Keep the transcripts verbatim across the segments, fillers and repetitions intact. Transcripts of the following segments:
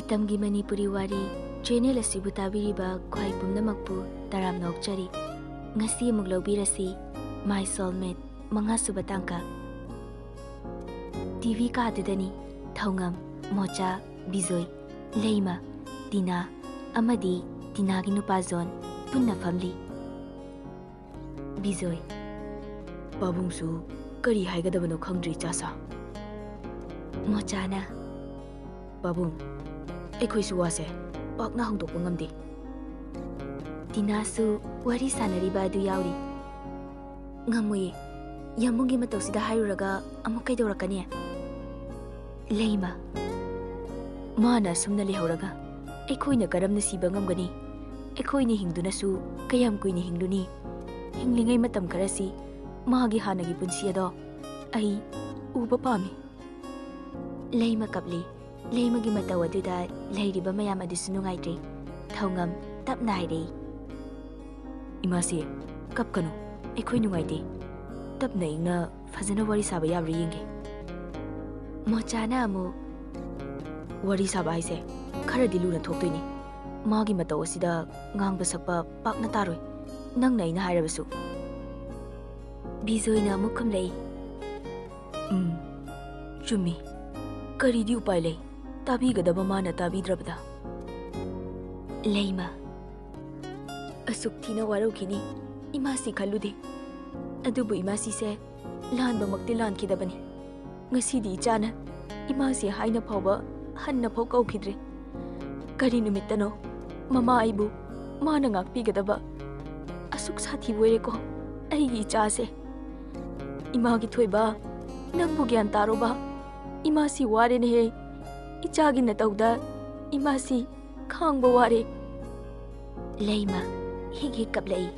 ꯃꯇꯝꯒꯤ ꯃꯅꯤꯄꯨꯔꯤ ꯋꯥꯔꯤ ꯆꯦꯅꯦꯜ ꯑꯁꯤꯕꯨ ꯇꯥꯕꯤꯔꯤꯕ ꯈ꯭ꯋꯥꯏ ꯄꯨꯝꯅꯃꯛꯄꯨ ꯇꯔꯥꯝꯅ ꯑꯣꯛꯆꯔꯤ꯫ ꯉꯁꯤ ꯑꯃꯨꯛ ꯂꯧꯕꯤꯔꯁꯤ My Soulmate ꯃꯉꯥꯁꯨꯕ ꯇꯥꯡꯀꯛ꯫ ꯇꯤꯚꯤ ꯀꯥꯗꯨꯗꯅꯤ ꯊꯧꯉꯝ, ꯃꯣꯆꯥ, ꯕꯤꯖꯣꯏ, ꯂꯩꯃ, ꯇꯤꯅꯥ ꯑꯃꯗꯤ ꯇꯤꯅꯥꯒꯤ ꯅꯨꯄꯥ ꯖꯣꯟ ꯄꯨꯟꯅ ꯐꯝꯂꯤ꯫ ꯕꯤꯖꯣꯏ, ꯄꯥꯕꯨꯡꯁꯨ ꯀꯔꯤ ꯍꯥꯏꯒꯗꯕꯅꯣ ꯈꯪꯗ꯭ꯔꯤ ꯏꯆꯥꯁꯥ꯫ ꯃꯣꯆꯥꯅ, ꯄꯥꯕꯨꯡ, ꯑꯩꯈꯣꯏꯁꯨ ꯋꯥꯁꯦ ꯄꯥꯛꯅ ꯍꯧꯗꯣꯛꯄ ꯉꯝꯗꯦ꯫ ꯇꯤꯅꯥꯁꯨ ꯋꯥꯔꯤ ꯁꯥꯟꯅꯔꯤꯕ ꯑꯗꯨ ꯌꯥꯎꯔꯤ꯫ ꯉꯝꯃꯣꯏꯌꯦ, ꯌꯥꯝꯕꯨꯡꯒꯤ ꯃꯇꯧꯁꯤꯗ ꯍꯥꯏꯔꯨꯔꯒ ꯑꯃꯨꯛ ꯀꯩꯗꯧꯔꯛꯀꯅꯤ? ꯂꯩꯃ, ꯃꯥꯅ ꯑꯁꯨꯝꯅ ꯂꯩꯍꯧꯔꯒ ꯑꯩꯈꯣꯏꯅ ꯀꯔꯝꯅ ꯁꯤꯕ ꯉꯝꯒꯅꯤ? ꯑꯩꯈꯣꯏꯅ ꯍꯤꯡꯗꯨꯅꯁꯨ ꯀꯌꯥꯝ ꯀꯨꯏꯅ ꯍꯤꯡꯂꯨꯅꯤ? ꯍꯤꯡꯂꯤꯉꯩ ꯃꯇꯝ ꯈꯔꯁꯤ ꯃꯥꯒꯤ ꯍꯥꯟꯅꯒꯤ ꯄꯨꯟꯁꯤ ꯑꯗꯣ ꯑꯩ ꯎꯕ ꯄꯥꯝꯃꯤ꯫ ꯂꯩꯃ ꯀꯞꯂꯤ꯫ ꯂꯩꯃꯒꯤ ꯃꯇꯧ ꯑꯗꯨꯗ ꯂꯩꯔꯤꯕ ꯃꯌꯥꯝ ꯑꯗꯨꯁꯨ ꯅꯨꯡꯉꯥꯏꯇ꯭ꯔꯤ꯫ ꯊꯧꯉꯝ ꯇꯞꯅ ꯍꯥꯏꯔꯛꯏ꯫ ꯏꯃꯥꯁꯤ, ꯀꯞꯀꯅꯨ, ꯑꯩꯈꯣꯏ ꯅꯨꯡꯉꯥꯏꯇꯦ꯫ ꯇꯞꯅ ꯏꯪꯅ ꯐꯖꯅ ꯋꯥꯔꯤ ꯁꯥꯕ ꯌꯥꯕ꯭ꯔꯥ ꯌꯦꯡꯒꯦ꯫ ꯃꯣꯆꯥꯅ ꯑꯃꯨꯛ, ꯋꯥꯔꯤ ꯁꯥꯕ ꯍꯥꯏꯁꯦ ꯈꯔꯗꯤ ꯂꯨꯅ ꯊꯣꯛꯇꯣꯏꯅꯤ꯫ ꯃꯥꯒꯤ ꯃꯇꯧ ꯑꯁꯤꯗ ꯉꯥꯡꯕ ꯁꯛꯄ ꯄꯥꯛꯅ ꯇꯥꯔꯣꯏ, ꯅꯪꯅ ꯑꯩꯅ ꯍꯥꯏꯔꯕꯁꯨ꯫ ꯕꯤꯖꯣꯏꯅ ꯑꯃꯨꯛ ꯈꯨꯝꯂꯛꯏ꯫ ꯎꯝ, ꯆꯨꯝꯃꯤ꯫ ꯀꯔꯤꯗꯤ ꯎꯄꯥꯏ ꯂꯩ? ꯇꯥꯕꯤꯒꯗꯕ ꯃꯥꯅ ꯇꯥꯕꯤꯗ꯭ꯔꯕꯗ꯫ ꯂꯩꯃ, ꯑꯁꯨꯛ ꯊꯤꯅ ꯋꯥꯔꯧꯈꯤꯅꯤ ꯏꯃꯥꯁꯤ ꯈꯜꯂꯨꯗꯦ꯫ ꯑꯗꯨꯕꯨ ꯏꯃꯥꯁꯤꯁꯦ ꯂꯥꯟꯕꯃꯛꯇꯤ ꯂꯥꯟꯈꯤꯗꯕꯅꯤ꯫ ꯉꯁꯤꯗꯤ ꯏꯆꯥꯅ ꯏꯃꯥꯁꯤ ꯍꯥꯏꯅ ꯐꯥꯎꯕ ꯍꯟꯅ ꯐꯥꯎ ꯀꯧꯈꯤꯗ꯭ꯔꯦ꯫ ꯀꯔꯤ ꯅꯨꯃꯤꯠꯇꯅꯣ ꯃꯃꯥ ꯑꯩꯕꯨ ꯃꯥꯅ ꯉꯥꯛꯄꯤꯒꯗꯕ? ꯑꯁꯨꯛ ꯁꯥꯊꯤꯕ ꯑꯣꯏꯔꯦꯀꯣ ꯑꯩꯒꯤ ꯏꯆꯥꯁꯦ꯫ ꯏꯃꯥꯒꯤ ꯊꯣꯏꯕ, ꯅꯪꯕꯨ ꯒ꯭ꯌꯥꯟ ꯇꯥꯔꯣꯕ꯫ ꯏꯃꯥꯁꯤ ꯋꯥꯔꯦꯅꯦꯍꯦ꯫ ꯏꯆꯥꯒꯤ ꯅꯇꯧꯗ ꯏꯃꯥꯁꯤ ꯈꯥꯡꯕ ꯋꯥꯔꯦ꯫ ꯂꯩꯃ ꯍꯤꯛ ꯍꯤꯛ ꯀꯞꯂꯛꯏ꯫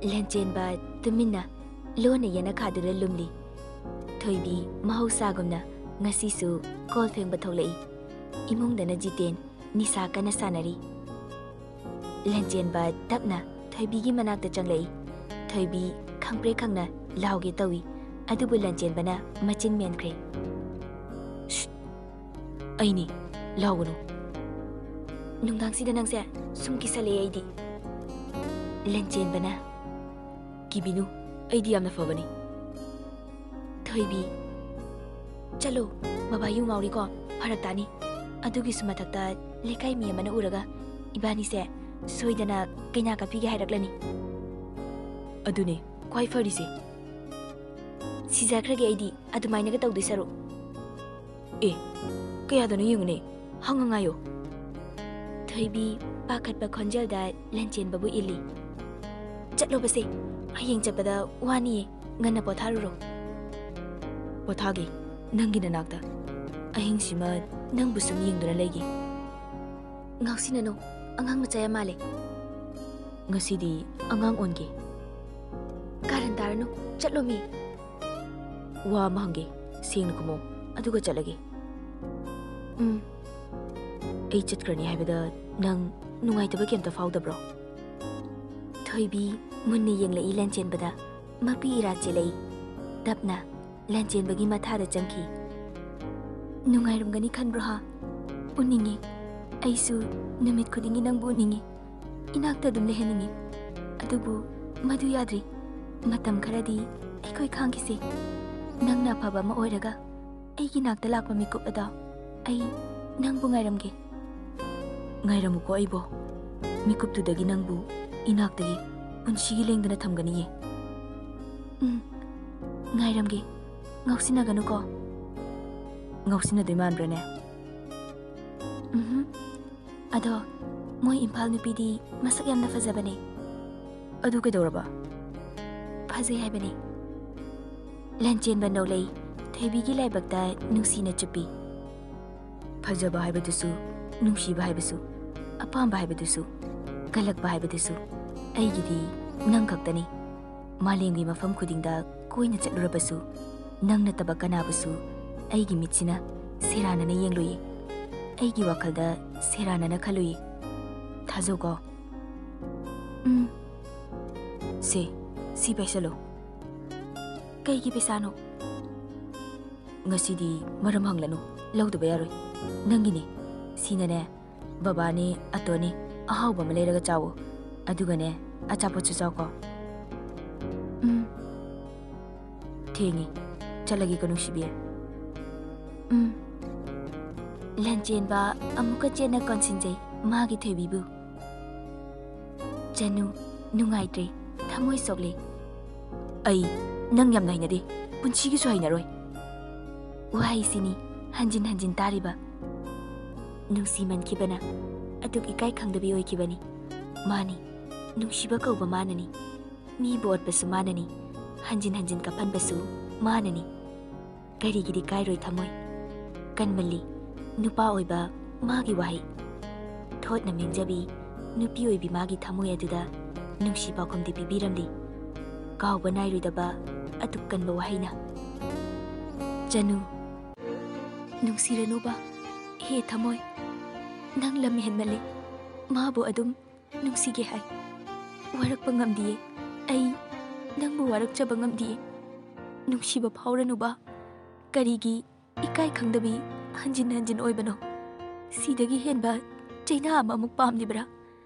ꯂꯟꯆꯦꯟꯕ ꯇꯨꯃꯤꯟꯅ ꯂꯣꯟꯅ ꯌꯦꯅꯈꯥꯗꯨꯅ ꯂꯨꯝꯂꯤ꯫ ꯊꯣꯏꯕꯤ ꯃꯍꯧꯁꯥꯒꯨꯝꯅ ꯉꯁꯤꯁꯨ ꯀꯣꯜ ꯐꯦꯡꯕ ꯊꯣꯛꯂꯛꯏ꯫ ꯏꯃꯨꯡꯗꯅ ꯖꯤꯇꯦꯟ ꯅꯤꯁꯥ ꯀꯟꯅ ꯁꯥꯟꯅꯔꯤ꯫ ꯂꯟꯆꯦꯟꯕ ꯇꯞꯅ ꯊꯣꯏꯕꯤꯒꯤ ꯃꯅꯥꯛꯇ ꯆꯪꯂꯛꯏ꯫ ꯊꯣꯏꯕꯤ ꯈꯪꯄ꯭ꯔꯦꯛ ꯈꯪꯅ ꯂꯥꯎꯒꯦ ꯇꯧꯏ, ꯑꯗꯨꯕꯨ ꯂꯟꯆꯦꯟꯕꯅ ꯃꯆꯤꯟ ꯃꯦꯟꯈ꯭ꯔꯦ꯫ "ꯁ꯭ꯁ!" ꯑꯩꯅꯤ, ꯂꯥꯎꯒꯅꯨ꯫ ꯅꯨꯡꯗꯥꯡꯁꯤꯗ ꯅꯪꯁꯦ ꯁꯨꯝ ꯀꯤꯁꯜꯂꯛꯑꯦ ꯑꯩꯗꯤ꯫ ꯂꯟꯆꯦꯟꯕꯅ, "ꯀꯤꯕꯤꯅꯨ, ꯑꯩꯗꯤ ꯌꯥꯝꯅ ꯐꯕꯅꯤ꯫ ꯊꯣꯏꯕꯤ, ꯆꯠꯂꯣ, ꯕꯕꯥ ꯌꯨ ꯉꯥꯎꯔꯤꯀꯣ, ꯐꯔꯛ ꯇꯥꯅꯤ꯫ ꯑꯗꯨꯒꯤꯁꯨ ꯃꯊꯛꯇ ꯂꯩꯀꯥꯏ ꯃꯤ ꯑꯃꯅ ꯎꯔꯒ ꯏꯕꯥꯅꯤꯁꯦ ꯁꯣꯏꯗꯅ ꯀꯩꯅꯥ ꯀꯠꯄꯤꯒꯦ ꯍꯥꯏꯔꯛꯂꯅꯤ꯫ ꯑꯗꯨꯅꯦ ꯈ꯭ꯋꯥꯏ ꯐꯔꯤꯁꯦ꯫ ꯁꯤꯖꯈ꯭ꯔꯒꯦ ꯑꯩꯗꯤ ꯑꯗꯨꯃꯥꯏꯅꯒ ꯇꯧꯗꯣꯏ ꯁꯔꯨꯛ꯫" "ꯑꯦ, ꯀꯌꯥꯗꯅꯣ ꯌꯦꯡꯉꯨꯅꯦ, ꯍꯪꯉ ꯉꯥꯏꯌꯣ꯫" ꯊꯣꯏꯕꯤ ꯄꯥꯈꯠꯄ ꯈꯣꯟꯖꯦꯜꯗ ꯂꯟꯆꯦꯟꯕꯕꯨ ꯏꯜꯂꯤ꯫ "ꯆꯠꯂꯣꯕꯁꯦ, ꯍꯌꯦꯡ ꯆꯠꯄꯗ ꯋꯥꯅꯤꯌꯦ, ꯉꯟꯅ ꯄꯣꯊꯥꯔꯨꯔꯣ꯫" "ꯄꯣꯊꯥꯒꯦ, ꯅꯪꯒꯤ ꯅꯅꯥꯛꯇ꯫ ꯑꯍꯤꯡꯁꯤꯃ ꯅꯪꯕꯨ ꯁꯨꯝ ꯌꯦꯡꯗꯨꯅ ꯂꯩꯒꯦ꯫" "ꯉꯥꯎꯁꯤꯟꯅꯅꯨ, ꯑꯉꯥꯡ ꯃꯆꯥ ꯌꯥꯝ ꯃꯥꯜꯂꯦ꯫" "ꯉꯁꯤꯗꯤ ꯑꯉꯥꯡ ꯑꯣꯟꯒꯦ꯫" "ꯀꯥꯔꯟ ꯇꯥꯔꯅꯨ, ꯆꯠꯂꯣꯃꯤ꯫" "ꯋꯥ ꯑꯃ ꯍꯪꯒꯦ, ꯁꯦꯡꯅ ꯈꯨꯝꯃꯣ, ꯑꯗꯨꯒ ꯆꯠꯂꯒꯦ꯫" "ꯎꯝ꯫" "ꯑꯩ ꯆꯠꯈ꯭ꯔꯅꯤ ꯍꯥꯏꯕꯗ ꯅꯪ ꯅꯨꯡꯉꯥꯏꯇꯕ ꯀꯩꯝꯇ ꯐꯥꯎꯗꯕ꯭ꯔꯣ?" ꯊꯣꯏꯕꯤ ꯃꯨꯟꯅ ꯌꯦꯡꯂꯛꯏ ꯂꯟꯆꯦꯟꯕꯗ, ꯃꯄꯤ ꯏꯔꯥ ꯆꯦꯜꯂꯛꯏ꯫ ꯇꯞꯅ ꯂꯟꯆꯦꯟꯕꯒꯤ ꯃꯊꯥꯗ ꯆꯪꯈꯤ꯫ "ꯅꯨꯡꯉꯥꯏꯔꯝꯒꯅꯤ ꯈꯟꯕ꯭ꯔꯣ ꯍꯥ? ꯎꯅꯤꯡꯉꯤ꯫ ꯑꯩꯁꯨ ꯅꯨꯃꯤꯠ ꯈꯨꯗꯤꯡꯒꯤ ꯅꯪꯕꯨ ꯎꯅꯤꯡꯉꯤ꯫ ꯏꯅꯥꯛꯇ ꯑꯗꯨꯝ ꯂꯩꯍꯟꯅꯤꯡꯉꯤ꯫ ꯑꯗꯨꯕꯨ ꯃꯗꯨ ꯌꯥꯗ꯭ꯔꯤ꯫ ꯃꯇꯝ ꯈꯔꯗꯤ ꯑꯩꯈꯣꯏ ꯈꯥꯡꯈꯤꯁꯤ꯫ ꯅꯪꯅ ꯑꯐꯕ ꯑꯃ ꯑꯣꯏꯔꯒ ꯑꯩꯒꯤ ꯅꯥꯛꯇ ꯂꯥꯛꯄ ꯃꯤꯀꯨꯞ ꯑꯗꯣ ꯑꯩ ꯅꯪꯕꯨ ꯉꯥꯏꯔꯝꯒꯦ꯫" "ꯉꯥꯏꯔꯝꯃꯨꯀꯣ ꯑꯩꯕꯣ꯫ ꯃꯤꯀꯨꯞꯇꯨꯗꯒꯤ ꯅꯪꯕꯨ ꯏꯅꯥꯛꯇꯒꯤ ꯄꯨꯟꯁꯤꯒꯤ ꯂꯦꯡꯗꯅ ꯊꯝꯒꯅꯤꯌꯦ꯫" "ꯎꯝ, ꯉꯥꯏꯔꯝꯒꯦ꯫ ꯉꯥꯎꯁꯤꯟꯅꯒꯅꯨꯀꯣ꯫" "ꯉꯥꯎꯁꯤꯟꯅꯗꯣꯏ ꯃꯥꯟꯕ꯭ꯔꯅꯦ?" "ꯎꯝꯍꯨꯝ꯫ ꯑꯗꯣ ꯃꯣꯏ ꯏꯝꯐꯥꯜ ꯅꯨꯄꯤꯗꯤ ꯃꯁꯛ ꯌꯥꯝꯅ ꯐꯖꯕꯅꯦ꯫" "ꯑꯗꯨ ꯀꯩꯗꯧꯔꯕ?" "ꯐꯖꯩ ꯍꯥꯏꯕꯅꯦ꯫" ꯂꯟꯆꯦꯟꯕ ꯅꯣꯛꯂꯛꯏ, ꯊꯣꯏꯕꯤꯒꯤ ꯂꯥꯏꯕꯛꯇ ꯅꯨꯡꯁꯤꯅ ꯆꯨꯞꯄꯤ꯫ "ꯐꯖꯕ ꯍꯥꯏꯕꯗꯨꯁꯨ, ꯅꯨꯡꯁꯤꯕ ꯍꯥꯏꯕꯁꯨ, ꯑꯄꯥꯝꯕ ꯍꯥꯏꯕꯗꯨꯁꯨ, ꯀꯜꯂꯛꯄ ꯍꯥꯏꯕꯗꯨꯁꯨ ꯑꯩꯒꯤꯗꯤ ꯅꯪ ꯈꯛꯇꯅꯤ꯫ ꯃꯥꯂꯦꯝꯒꯤ ꯃꯐꯝ ꯈꯨꯗꯤꯡꯗ ꯀꯣꯏꯅ ꯆꯠꯂꯨꯔꯕꯁꯨ, ꯅꯪ ꯅꯠꯇꯕ ꯀꯅꯥꯕꯨꯁꯨ ꯑꯩꯒꯤ ꯃꯤꯠꯁꯤꯅ ꯁꯦꯔꯥꯟꯅꯅ ꯌꯦꯡꯂꯨꯏ꯫ ꯑꯩꯒꯤ ꯋꯥꯈꯜꯗ ꯁꯦꯔꯥꯟꯅꯅ ꯈꯜꯂꯨꯏ꯫ ꯊꯥꯖꯧꯀꯣ꯫" "ꯎꯝ꯫" "ꯁꯦ, ꯁꯤ ꯄꯥꯏꯁꯜꯂꯨ꯫" "ꯀꯩꯒꯤ ꯄꯩꯁꯥꯅꯣ?" "ꯉꯁꯤꯗꯤ ꯃꯔꯝ ꯍꯪꯂꯅꯨ, ꯂꯧꯗꯕ ꯌꯥꯔꯣꯏ꯫" ꯅꯪꯒꯤꯅꯤ꯫ ꯁꯤꯅꯅꯦ, ꯕꯕꯥꯅꯦ, ꯑꯇꯣꯅꯦ, ꯑꯍꯥꯎꯕ ꯑꯃ ꯂꯩꯔꯒ ꯆꯥꯎꯋꯣ꯫ ꯑꯗꯨꯒꯅꯦ, ꯑꯆꯥꯄꯣꯠꯁꯨ ꯆꯥꯎꯀꯣ꯫ ꯎꯝ꯫ ꯊꯦꯡꯉꯦ꯫ ꯆꯠꯂꯒꯦꯀꯣ, ꯅꯨꯡꯁꯤꯕꯤ꯫ ꯎꯝ꯫ ꯂꯟꯆꯦꯟꯕ ꯑꯃꯨꯛꯀ ꯆꯦꯠꯅ ꯀꯣꯟꯁꯤꯟꯖꯩ ꯃꯥꯒꯤ ꯊꯣꯏꯕꯤꯕꯨ꯫ ꯆꯅꯨ, ꯅꯨꯡꯉꯥꯏꯇ꯭ꯔꯦ, ꯊꯃꯣꯏ ꯁꯣꯛꯂꯦ꯫ ꯑꯩ ꯅꯪ ꯌꯥꯝꯅ ꯍꯩꯅꯗꯦ, ꯄꯨꯟꯁꯤꯒꯤꯁꯨ ꯍꯩꯅꯔꯣꯏ꯫ ꯋꯥꯍꯩꯁꯤꯅꯤ ꯍꯟꯖꯤꯟ ꯍꯟꯖꯤꯟ ꯇꯥꯔꯤꯕ꯫ ꯅꯨꯡꯁꯤꯃꯟꯈꯤꯕꯅ ꯑꯗꯨꯛ ꯏꯀꯥꯏ ꯈꯪꯗꯕꯤ ꯑꯣꯏꯈꯤꯕꯅꯤ꯫ ꯃꯥꯅꯤ, ꯅꯨꯡꯁꯤꯕ ꯀꯧꯕ ꯃꯥꯅꯅꯤ꯫ ꯃꯤꯕꯨ ꯑꯣꯠꯄꯁꯨ ꯃꯥꯅꯅꯤ, ꯍꯟꯖꯤꯟ ꯍꯟꯖꯤꯟ ꯀꯞꯍꯟꯕꯁꯨ ꯃꯥꯅꯅꯤ꯫ ꯀꯔꯤꯒꯤꯗꯤ ꯀꯥꯏꯔꯣꯏ ꯊꯃꯣꯏ? ꯀꯟꯃꯜꯂꯤ ꯅꯨꯄꯥ ꯑꯣꯏꯕ ꯃꯥꯒꯤ ꯋꯥꯍꯩ꯫ ꯊꯣꯠꯅ ꯃꯦꯟꯖꯕꯤ ꯅꯨꯄꯤ ꯑꯣꯏꯕꯤ ꯃꯥꯒꯤ ꯊꯃꯣꯏ ꯑꯗꯨꯗ ꯅꯨꯡꯁꯤ ꯄꯥꯎꯈꯨꯝꯗꯤ ꯄꯤꯕꯤꯔꯝꯂꯤ꯫ ꯀꯥꯎꯕ ꯅꯥꯏꯔꯣꯏꯗꯕ ꯑꯗꯨꯛ ꯀꯟꯕ ꯋꯥꯍꯩꯅ꯫ ꯆꯅꯨ, ꯅꯨꯡꯁꯤꯔꯅꯨꯕ꯫ ꯍꯦ ꯊꯃꯣꯏ, ꯅꯪ ꯂꯝ ꯍꯦꯟꯃꯜꯂꯦ꯫ ꯃꯥꯕꯨ ꯑꯗꯨꯝ ꯅꯨꯡꯁꯤꯒꯦ ꯍꯥꯏ꯫ ꯋꯥꯔꯛꯄ ꯉꯝꯗꯤꯌꯦ꯫ ꯑꯩ ꯅꯪꯕꯨ ꯋꯥꯔꯛꯆꯕ ꯉꯝꯗꯤꯌꯦ꯫ ꯅꯨꯡꯁꯤꯕ ꯐꯥꯎꯔꯅꯨꯕ꯫ ꯀꯔꯤꯒꯤ ꯏꯀꯥꯏ ꯈꯪꯗꯕꯤ ꯍꯟꯖꯤꯟ ꯍꯟꯖꯤꯟ ꯑꯣꯏꯕꯅꯣ? ꯁꯤꯗꯒꯤ ꯍꯦꯟꯕ ꯆꯩꯅꯥ ꯑꯃ ꯑꯃꯨꯛ ꯄꯥꯝꯂꯤꯕ꯭ꯔꯥ?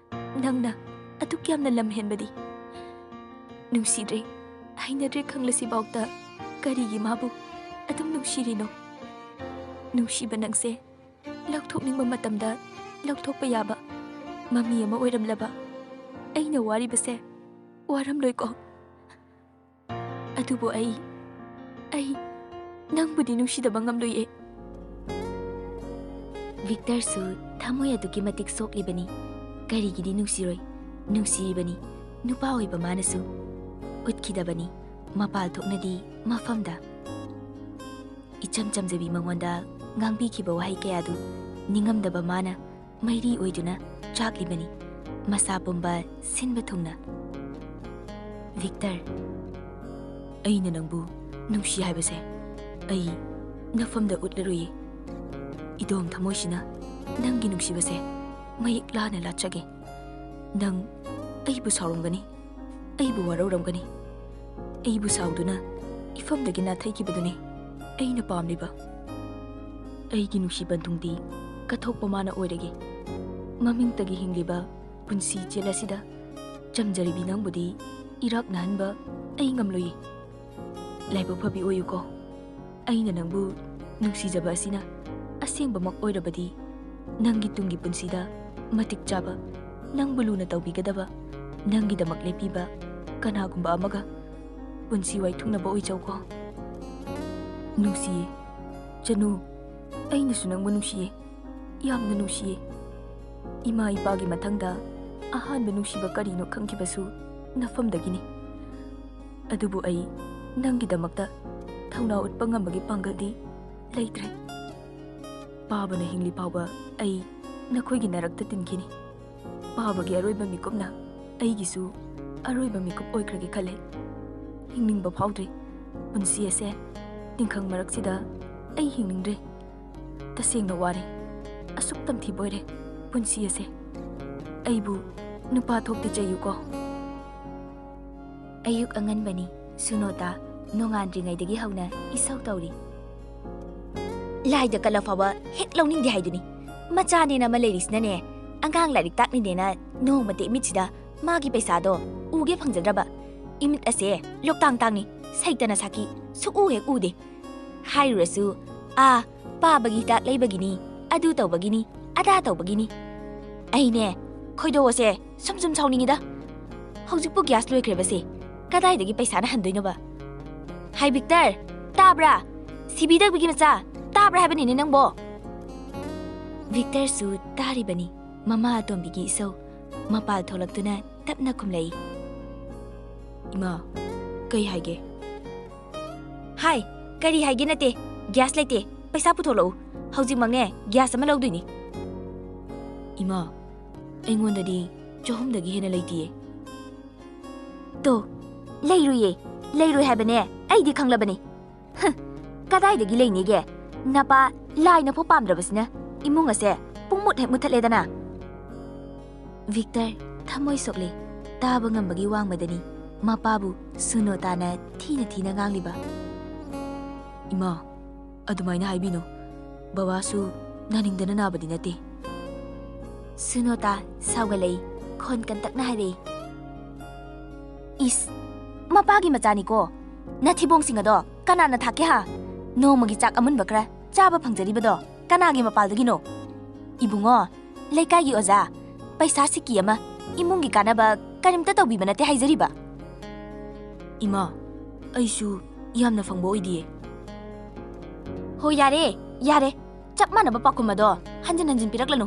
ꯅꯪꯅ ꯑꯗꯨꯛ ꯌꯥꯝꯅ ꯂꯝ ꯍꯦꯟꯕꯗꯤ꯫ ꯅꯨꯡꯁꯤꯗ꯭ꯔꯦ, ꯍꯩꯅꯗ꯭ꯔꯦ ꯈꯪꯂꯁꯤꯐꯥꯎꯗ ꯀꯔꯤꯒꯤ ꯃꯥꯕꯨ ꯑꯗꯨꯝ ꯅꯨꯡꯁꯤꯔꯤꯅꯣ? ꯅꯨꯡꯁꯤꯕ ꯅꯪꯁꯦ ꯂꯧꯊꯣꯛꯅꯤꯡꯕ ꯃꯇꯝꯗ ꯂꯧꯊꯣꯛꯄ ꯌꯥꯕ ꯃꯃꯤ ꯑꯃ ꯑꯣꯏꯔꯝꯂꯕ ꯑꯩꯅ ꯋꯥꯔꯤꯕꯁꯦ ꯋꯥꯔꯝꯂꯣꯏꯀꯣ? ꯑꯗꯨꯕꯨ ꯑꯩ, ꯑꯩ ꯅꯪꯕꯨꯗꯤ ꯅꯨꯡꯁꯤꯗꯕ ꯉꯝꯂꯣꯏꯌꯦ꯫ ꯚꯤꯛꯇꯔꯁꯨ ꯊꯃꯣꯏ ꯑꯗꯨꯛꯀꯤ ꯃꯇꯤꯛ ꯁꯣꯛꯂꯤꯕꯅꯤ꯫ ꯀꯔꯤꯒꯤꯗꯤ ꯅꯨꯡꯁꯤꯔꯣꯏ? ꯅꯨꯡꯁꯤꯔꯤꯕꯅꯤ꯫ ꯅꯨꯄꯥ ꯑꯣꯏꯕ ꯃꯥꯅꯁꯨ ꯎꯠꯈꯤꯗꯕꯅꯤ꯫ ꯃꯄꯥꯜ ꯊꯣꯛꯅꯗꯤ ꯃꯐꯝꯗ꯫ ꯏꯆꯝ ꯆꯝꯖꯕꯤ ꯃꯉꯣꯟꯗ ꯉꯥꯡꯕꯤꯈꯤꯕ ꯋꯥꯍꯩ ꯀꯌꯥꯗꯨ ꯅꯤꯡꯉꯝꯗꯕ ꯃꯥꯅ ꯃꯩꯔꯤ ꯑꯣꯏꯗꯨꯅ ꯆꯥꯛꯂꯤꯕꯅꯤ, ꯃꯁꯥ ꯄꯨꯝꯕ ꯁꯤꯟꯕ ꯊꯨꯡꯅ꯫ ꯚꯤꯛꯇꯔ, ꯑꯩꯅ ꯅꯪꯕꯨ ꯅꯨꯡꯁꯤ ꯍꯥꯏꯕꯁꯦ ꯑꯩ ꯅꯐꯝꯗ ꯎꯠꯂꯔꯣꯏꯌꯦ꯫ ꯏꯗꯣꯝ ꯊꯃꯣꯏꯁꯤꯅ ꯅꯪꯒꯤ ꯅꯨꯡꯁꯤꯕꯁꯦ ꯃꯌꯦꯛ ꯂꯥꯅ ꯂꯥꯠꯆꯒꯦ꯫ ꯅꯪ ꯑꯩꯕꯨ ꯁꯥꯎꯔꯝꯒꯅꯤ, ꯑꯩꯕꯨ ꯋꯥꯔꯧꯔꯝꯒꯅꯤ꯫ ꯑꯩꯕꯨ ꯁꯥꯎꯗꯨꯅ ꯏꯐꯝꯗꯒꯤ ꯅꯥꯊꯩꯈꯤꯕꯗꯨꯅꯤ ꯑꯩꯅ ꯄꯥꯝꯂꯤꯕ꯫ ꯑꯩꯒꯤ ꯅꯨꯡꯁꯤ ꯄꯟꯊꯨꯡꯗꯤ ꯀꯠꯊꯣꯛꯄ ꯃꯥꯅ ꯑꯣꯏꯔꯒꯦ꯫ ꯃꯃꯤꯡꯇꯒꯤ ꯍꯤꯡꯂꯤꯕ ꯄꯨꯟꯁꯤ ꯏꯆꯦꯜ ꯑꯁꯤꯗ ꯆꯝꯖꯔꯤꯕꯤ ꯅꯪꯕꯨꯗꯤ ꯏꯔꯥꯛ ꯅꯥꯍꯟꯕ ꯑꯩ ꯉꯝꯂꯣꯏꯌꯦ꯫ ꯂꯥꯏꯕꯛ ꯐꯕꯤ ꯑꯣꯏꯌꯨꯀꯣ꯫ ꯑꯩꯅ ꯅꯪꯕꯨ ꯅꯨꯡꯁꯤꯖꯕ ꯑꯁꯤꯅ ꯑꯁꯦꯡꯕꯃꯛ ꯑꯣꯏꯔꯕꯗꯤ, ꯅꯪꯒꯤ ꯇꯨꯡꯒꯤ ꯄꯨꯟꯁꯤꯗ ꯃꯇꯤꯛ ꯆꯥꯕ, ꯅꯪꯕꯨ ꯂꯨꯅ ꯇꯧꯕꯤꯒꯗꯕ, ꯅꯪꯒꯤꯗꯃꯛ ꯂꯦꯞꯄꯤꯕ ꯀꯅꯥꯒꯨꯝꯕ ꯑꯃꯒ ꯄꯨꯟꯁꯤ ꯋꯥꯏꯊꯨꯡꯅꯕ ꯑꯣꯏꯖꯧꯀꯣ꯫ ꯅꯨꯡꯁꯤꯌꯦ, ꯆꯅꯨ, ꯑꯩꯅꯁꯨ ꯅꯪꯕꯨ ꯅꯨꯡꯁꯤꯌꯦ, ꯌꯥꯝꯅ ꯅꯨꯡꯁꯤꯌꯦ꯫ ꯏꯃꯥ ꯏꯄꯥꯒꯤ ꯃꯊꯪꯗ ꯑꯍꯥꯟꯕ ꯅꯨꯡꯁꯤꯕ ꯀꯔꯤꯅꯣ ꯈꯪꯈꯤꯕꯁꯨ ꯅꯐꯝꯗꯒꯤꯅꯤ꯫ ꯑꯗꯨꯕꯨ ꯑꯩ ꯅꯪꯒꯤꯗꯃꯛꯇ ꯊꯧꯅꯥ ꯎꯠꯄ ꯉꯝꯕꯒꯤ ꯄꯥꯡꯒꯜꯗꯤ ꯂꯩꯇ꯭ꯔꯦ꯫ ꯄꯥꯕꯅ ꯍꯤꯡꯂꯤ ꯐꯥꯎꯕ ꯑꯩ ꯅꯈꯣꯏꯒꯤ ꯅꯔꯛꯇ ꯇꯤꯟꯈꯤꯅꯤ꯫ ꯄꯥꯕꯒꯤ ꯑꯔꯣꯏꯕ ꯃꯤꯀꯨꯞꯅ ꯑꯩꯒꯤꯁꯨ ꯑꯔꯣꯏꯕ ꯃꯤꯀꯨꯞ ꯑꯣꯏꯈ꯭ꯔꯒꯦ ꯈꯜꯂꯦ꯫ ꯍꯤꯡꯅꯤꯡꯕ ꯐꯥꯎꯗ꯭ꯔꯦ꯫ ꯄꯨꯟꯁꯤ ꯑꯁꯦ ꯇꯤꯡꯈꯪ ꯃꯔꯛꯁꯤꯗ ꯑꯩ ꯍꯤꯡꯅꯤꯡꯗ꯭ꯔꯦ꯫ ꯇꯁꯦꯡꯅ ꯋꯥꯔꯦ꯫ ꯑꯁꯨꯛ ꯇꯝꯊꯤꯕ ꯑꯣꯏꯔꯦ ꯄꯨꯟꯁꯤ ꯑꯁꯦ꯫ ꯑꯩꯕꯨ ꯅꯨꯄꯥ ꯊꯣꯛꯇꯦ ꯆꯩꯌꯨꯀꯣ꯫ ꯑꯌꯨꯛ ꯑꯉꯟꯕꯅꯤ꯫ ꯁꯨꯅꯣꯇꯥ ꯅꯣꯡꯉꯥꯟꯗ꯭ꯔꯤꯉꯩꯗꯒꯤ ꯍꯧꯅ ꯏꯁꯧ ꯇꯧꯔꯤ꯫ ꯂꯥꯏꯗ ꯀꯠꯂ ꯐꯥꯎꯕ ꯍꯦꯛ ꯂꯧꯅꯤꯡꯗꯦ ꯍꯥꯏꯗꯨꯅꯤ꯫ ꯃꯆꯥꯅꯦꯅ ꯑꯃ ꯂꯩꯔꯤꯁꯤꯅꯅꯦ, ꯑꯉꯥꯡ ꯂꯥꯏꯔꯤꯛ ꯇꯥꯛꯂꯤꯅꯦꯅ ꯅꯣꯡꯃꯇ ꯏꯃꯤꯠꯁꯤꯗ ꯃꯥꯒꯤ ꯄꯩꯁꯥꯗꯣ ꯎꯒꯦ ꯐꯪꯖꯗ꯭ꯔꯕ꯫ ꯏꯃꯤꯠ ꯑꯁꯦ ꯂꯣꯛꯇꯥꯡ ꯇꯥꯡꯉꯤ, ꯁꯩꯇꯅ ꯁꯥꯈꯤ, ꯁꯨꯛꯎ ꯍꯦꯛ ꯎꯗꯦ꯫ ꯍꯥꯏꯔꯨꯔꯁꯨ, "ꯑꯥ, ꯄꯥꯕꯒꯤ ꯍꯤꯗꯥꯛ ꯂꯩꯕꯒꯤꯅꯤ, ꯑꯗꯨ ꯇꯧꯕꯒꯤꯅꯤ, ꯑꯗꯥ ꯇꯧꯕꯒꯤꯅꯤ"꯫ ꯑꯩꯅꯦ, ꯈꯣꯏꯗꯧ ꯑꯁꯦ ꯁꯨꯝ ꯁꯨꯝ ꯁꯥꯎꯅꯤꯡꯉꯤꯗ꯫ ꯍꯧꯖꯤꯛꯄꯨ ꯒ꯭ꯌꯥꯁ ꯂꯣꯏꯈ꯭ꯔꯦꯕꯁꯦ, ꯀꯗꯥꯏꯗꯒꯤ ꯄꯩꯁꯥꯅ ꯍꯟꯗꯣꯏꯅꯣꯕ? ꯍꯥꯏ ꯚꯤꯛꯇꯔ, ꯇꯥꯕ꯭ꯔꯥ? ꯁꯤꯕꯤꯗꯕꯤꯒꯤ ꯃꯆꯥ, ꯇꯥꯕ꯭ꯔꯥ ꯍꯥꯏꯕꯅꯤꯅꯦ ꯅꯪꯕꯣ? ꯚꯤꯛꯇꯔꯁꯨ ꯇꯥꯔꯤꯕꯅꯤ ꯃꯃꯥ ꯑꯇꯣꯝꯕꯤꯒꯤ ꯏꯁꯧ꯫ ꯃꯄꯥꯜ ꯊꯣꯛꯂꯛꯇꯨꯅ ꯇꯞꯅ ꯈꯨꯝꯂꯛꯏ꯫ "ꯏꯃꯥ, ꯀꯩ ꯍꯥꯏꯒꯦ?" "ꯍꯥꯏ, ꯀꯔꯤ ꯍꯥꯏꯒꯦ ꯅꯠꯇꯦ, ꯒ꯭ꯌꯥꯁ ꯂꯩꯇꯦ, ꯄꯩꯁꯥ ꯄꯨꯊꯣꯛꯂꯛꯎ, ꯍꯧꯖꯤꯛꯃꯛꯅꯦ ꯒ꯭ꯌꯥꯁ ꯑꯃ ꯂꯧꯗꯣꯏꯅꯤ"꯫ "ꯏꯃꯥ, ꯑꯩꯉꯣꯟꯗꯗꯤ ꯆꯍꯨꯝꯗꯒꯤ ꯍꯦꯟꯅ ꯂꯩꯇꯤꯌꯦ"꯫ "ꯇꯣ, ꯂꯩꯔꯨꯏꯌꯦ, ꯂꯩꯔꯨꯏ ꯍꯥꯏꯕꯅꯦ, ꯑꯩꯗꯤ ꯈꯪꯂꯕꯅꯤ"꯫ "ꯍ, ꯀꯗꯥꯏꯗꯒꯤ ꯂꯩꯅꯤꯒꯦ? ꯅꯄꯥ ꯂꯥꯏꯅꯐꯥꯎ ꯄꯥꯝꯗ꯭ꯔꯕꯁꯤꯅ ꯏꯃꯨꯡ ꯑꯁꯦ ꯄꯨꯡꯃꯨꯠ ꯍꯦꯛ ꯃꯨꯠꯊꯠꯂꯦꯗꯅ"꯫ ꯚꯤꯛꯇꯔ ꯊꯃꯣꯏ ꯁꯣꯛꯂꯦ꯫ ꯇꯥꯕ ꯉꯝꯕꯒꯤ ꯋꯥꯡꯃꯗꯅꯤ ꯃꯄꯥꯕꯨ ꯁꯨꯅꯣꯇꯥꯅ ꯊꯤꯅ ꯊꯤꯅ ꯉꯥꯡꯂꯤꯕ꯫ "ꯏꯃꯥ, ꯑꯗꯨꯃꯥꯏꯅ ꯍꯥꯏꯕꯤꯅꯨ꯫ ꯕꯕꯥꯁꯨ ꯅꯥꯅꯤꯡꯗꯅ ꯅꯥꯕꯗꯤ ꯅꯠꯇꯦ꯫ ꯁꯨꯅꯣꯇꯥ ꯁꯥꯎꯒꯠꯂꯛꯏ꯫ ꯈꯣꯟ ꯀꯟꯇꯛꯅ ꯍꯥꯏꯔꯛꯏ, "ꯏꯁ, ꯃꯄꯥꯒꯤ ꯃꯆꯥꯅꯤꯀꯣ꯫ ꯅꯊꯤꯕꯣꯡꯁꯤꯡ ꯑꯗꯣ ꯀꯅꯥꯅ ꯊꯥꯛꯀꯦ ꯍꯥ? ꯅꯣꯡꯃꯒꯤ ꯆꯥꯛ ꯑꯃꯨꯟꯕ ꯈꯔ ꯆꯥꯕ ꯐꯪꯖꯔꯤꯕꯗꯣ ꯀꯅꯥꯒꯤ ꯃꯄꯥꯜꯗꯒꯤꯅꯣ? ꯏꯕꯨꯡꯉꯣ, ꯂꯩꯀꯥꯏꯒꯤ ꯑꯣꯖꯥ, ꯄꯩꯁꯥ ꯁꯤꯀꯤ ꯑꯃ, ꯏꯃꯨꯡꯒꯤ ꯀꯥꯟꯅꯕ ꯀꯔꯤꯝꯇ ꯇꯧꯕꯤꯕ ꯅꯠꯇꯦ ꯍꯥꯏꯖꯔꯤꯕ꯫" "ꯏꯃꯥ, ꯑꯩꯁꯨ ꯌꯥꯝꯅ ꯐꯪꯕ ꯑꯣꯏꯗꯤꯌꯦ꯫" "ꯍꯣ, ꯌꯥꯔꯦ, ꯌꯥꯔꯦ꯫ ꯆꯞ ꯃꯥꯟꯅꯕ ꯄꯥꯎꯈꯨꯝ ꯑꯗꯣ ꯍꯟꯖꯤꯟ ꯍꯟꯖꯤꯟ ꯄꯤꯔꯛꯂꯅꯨ꯫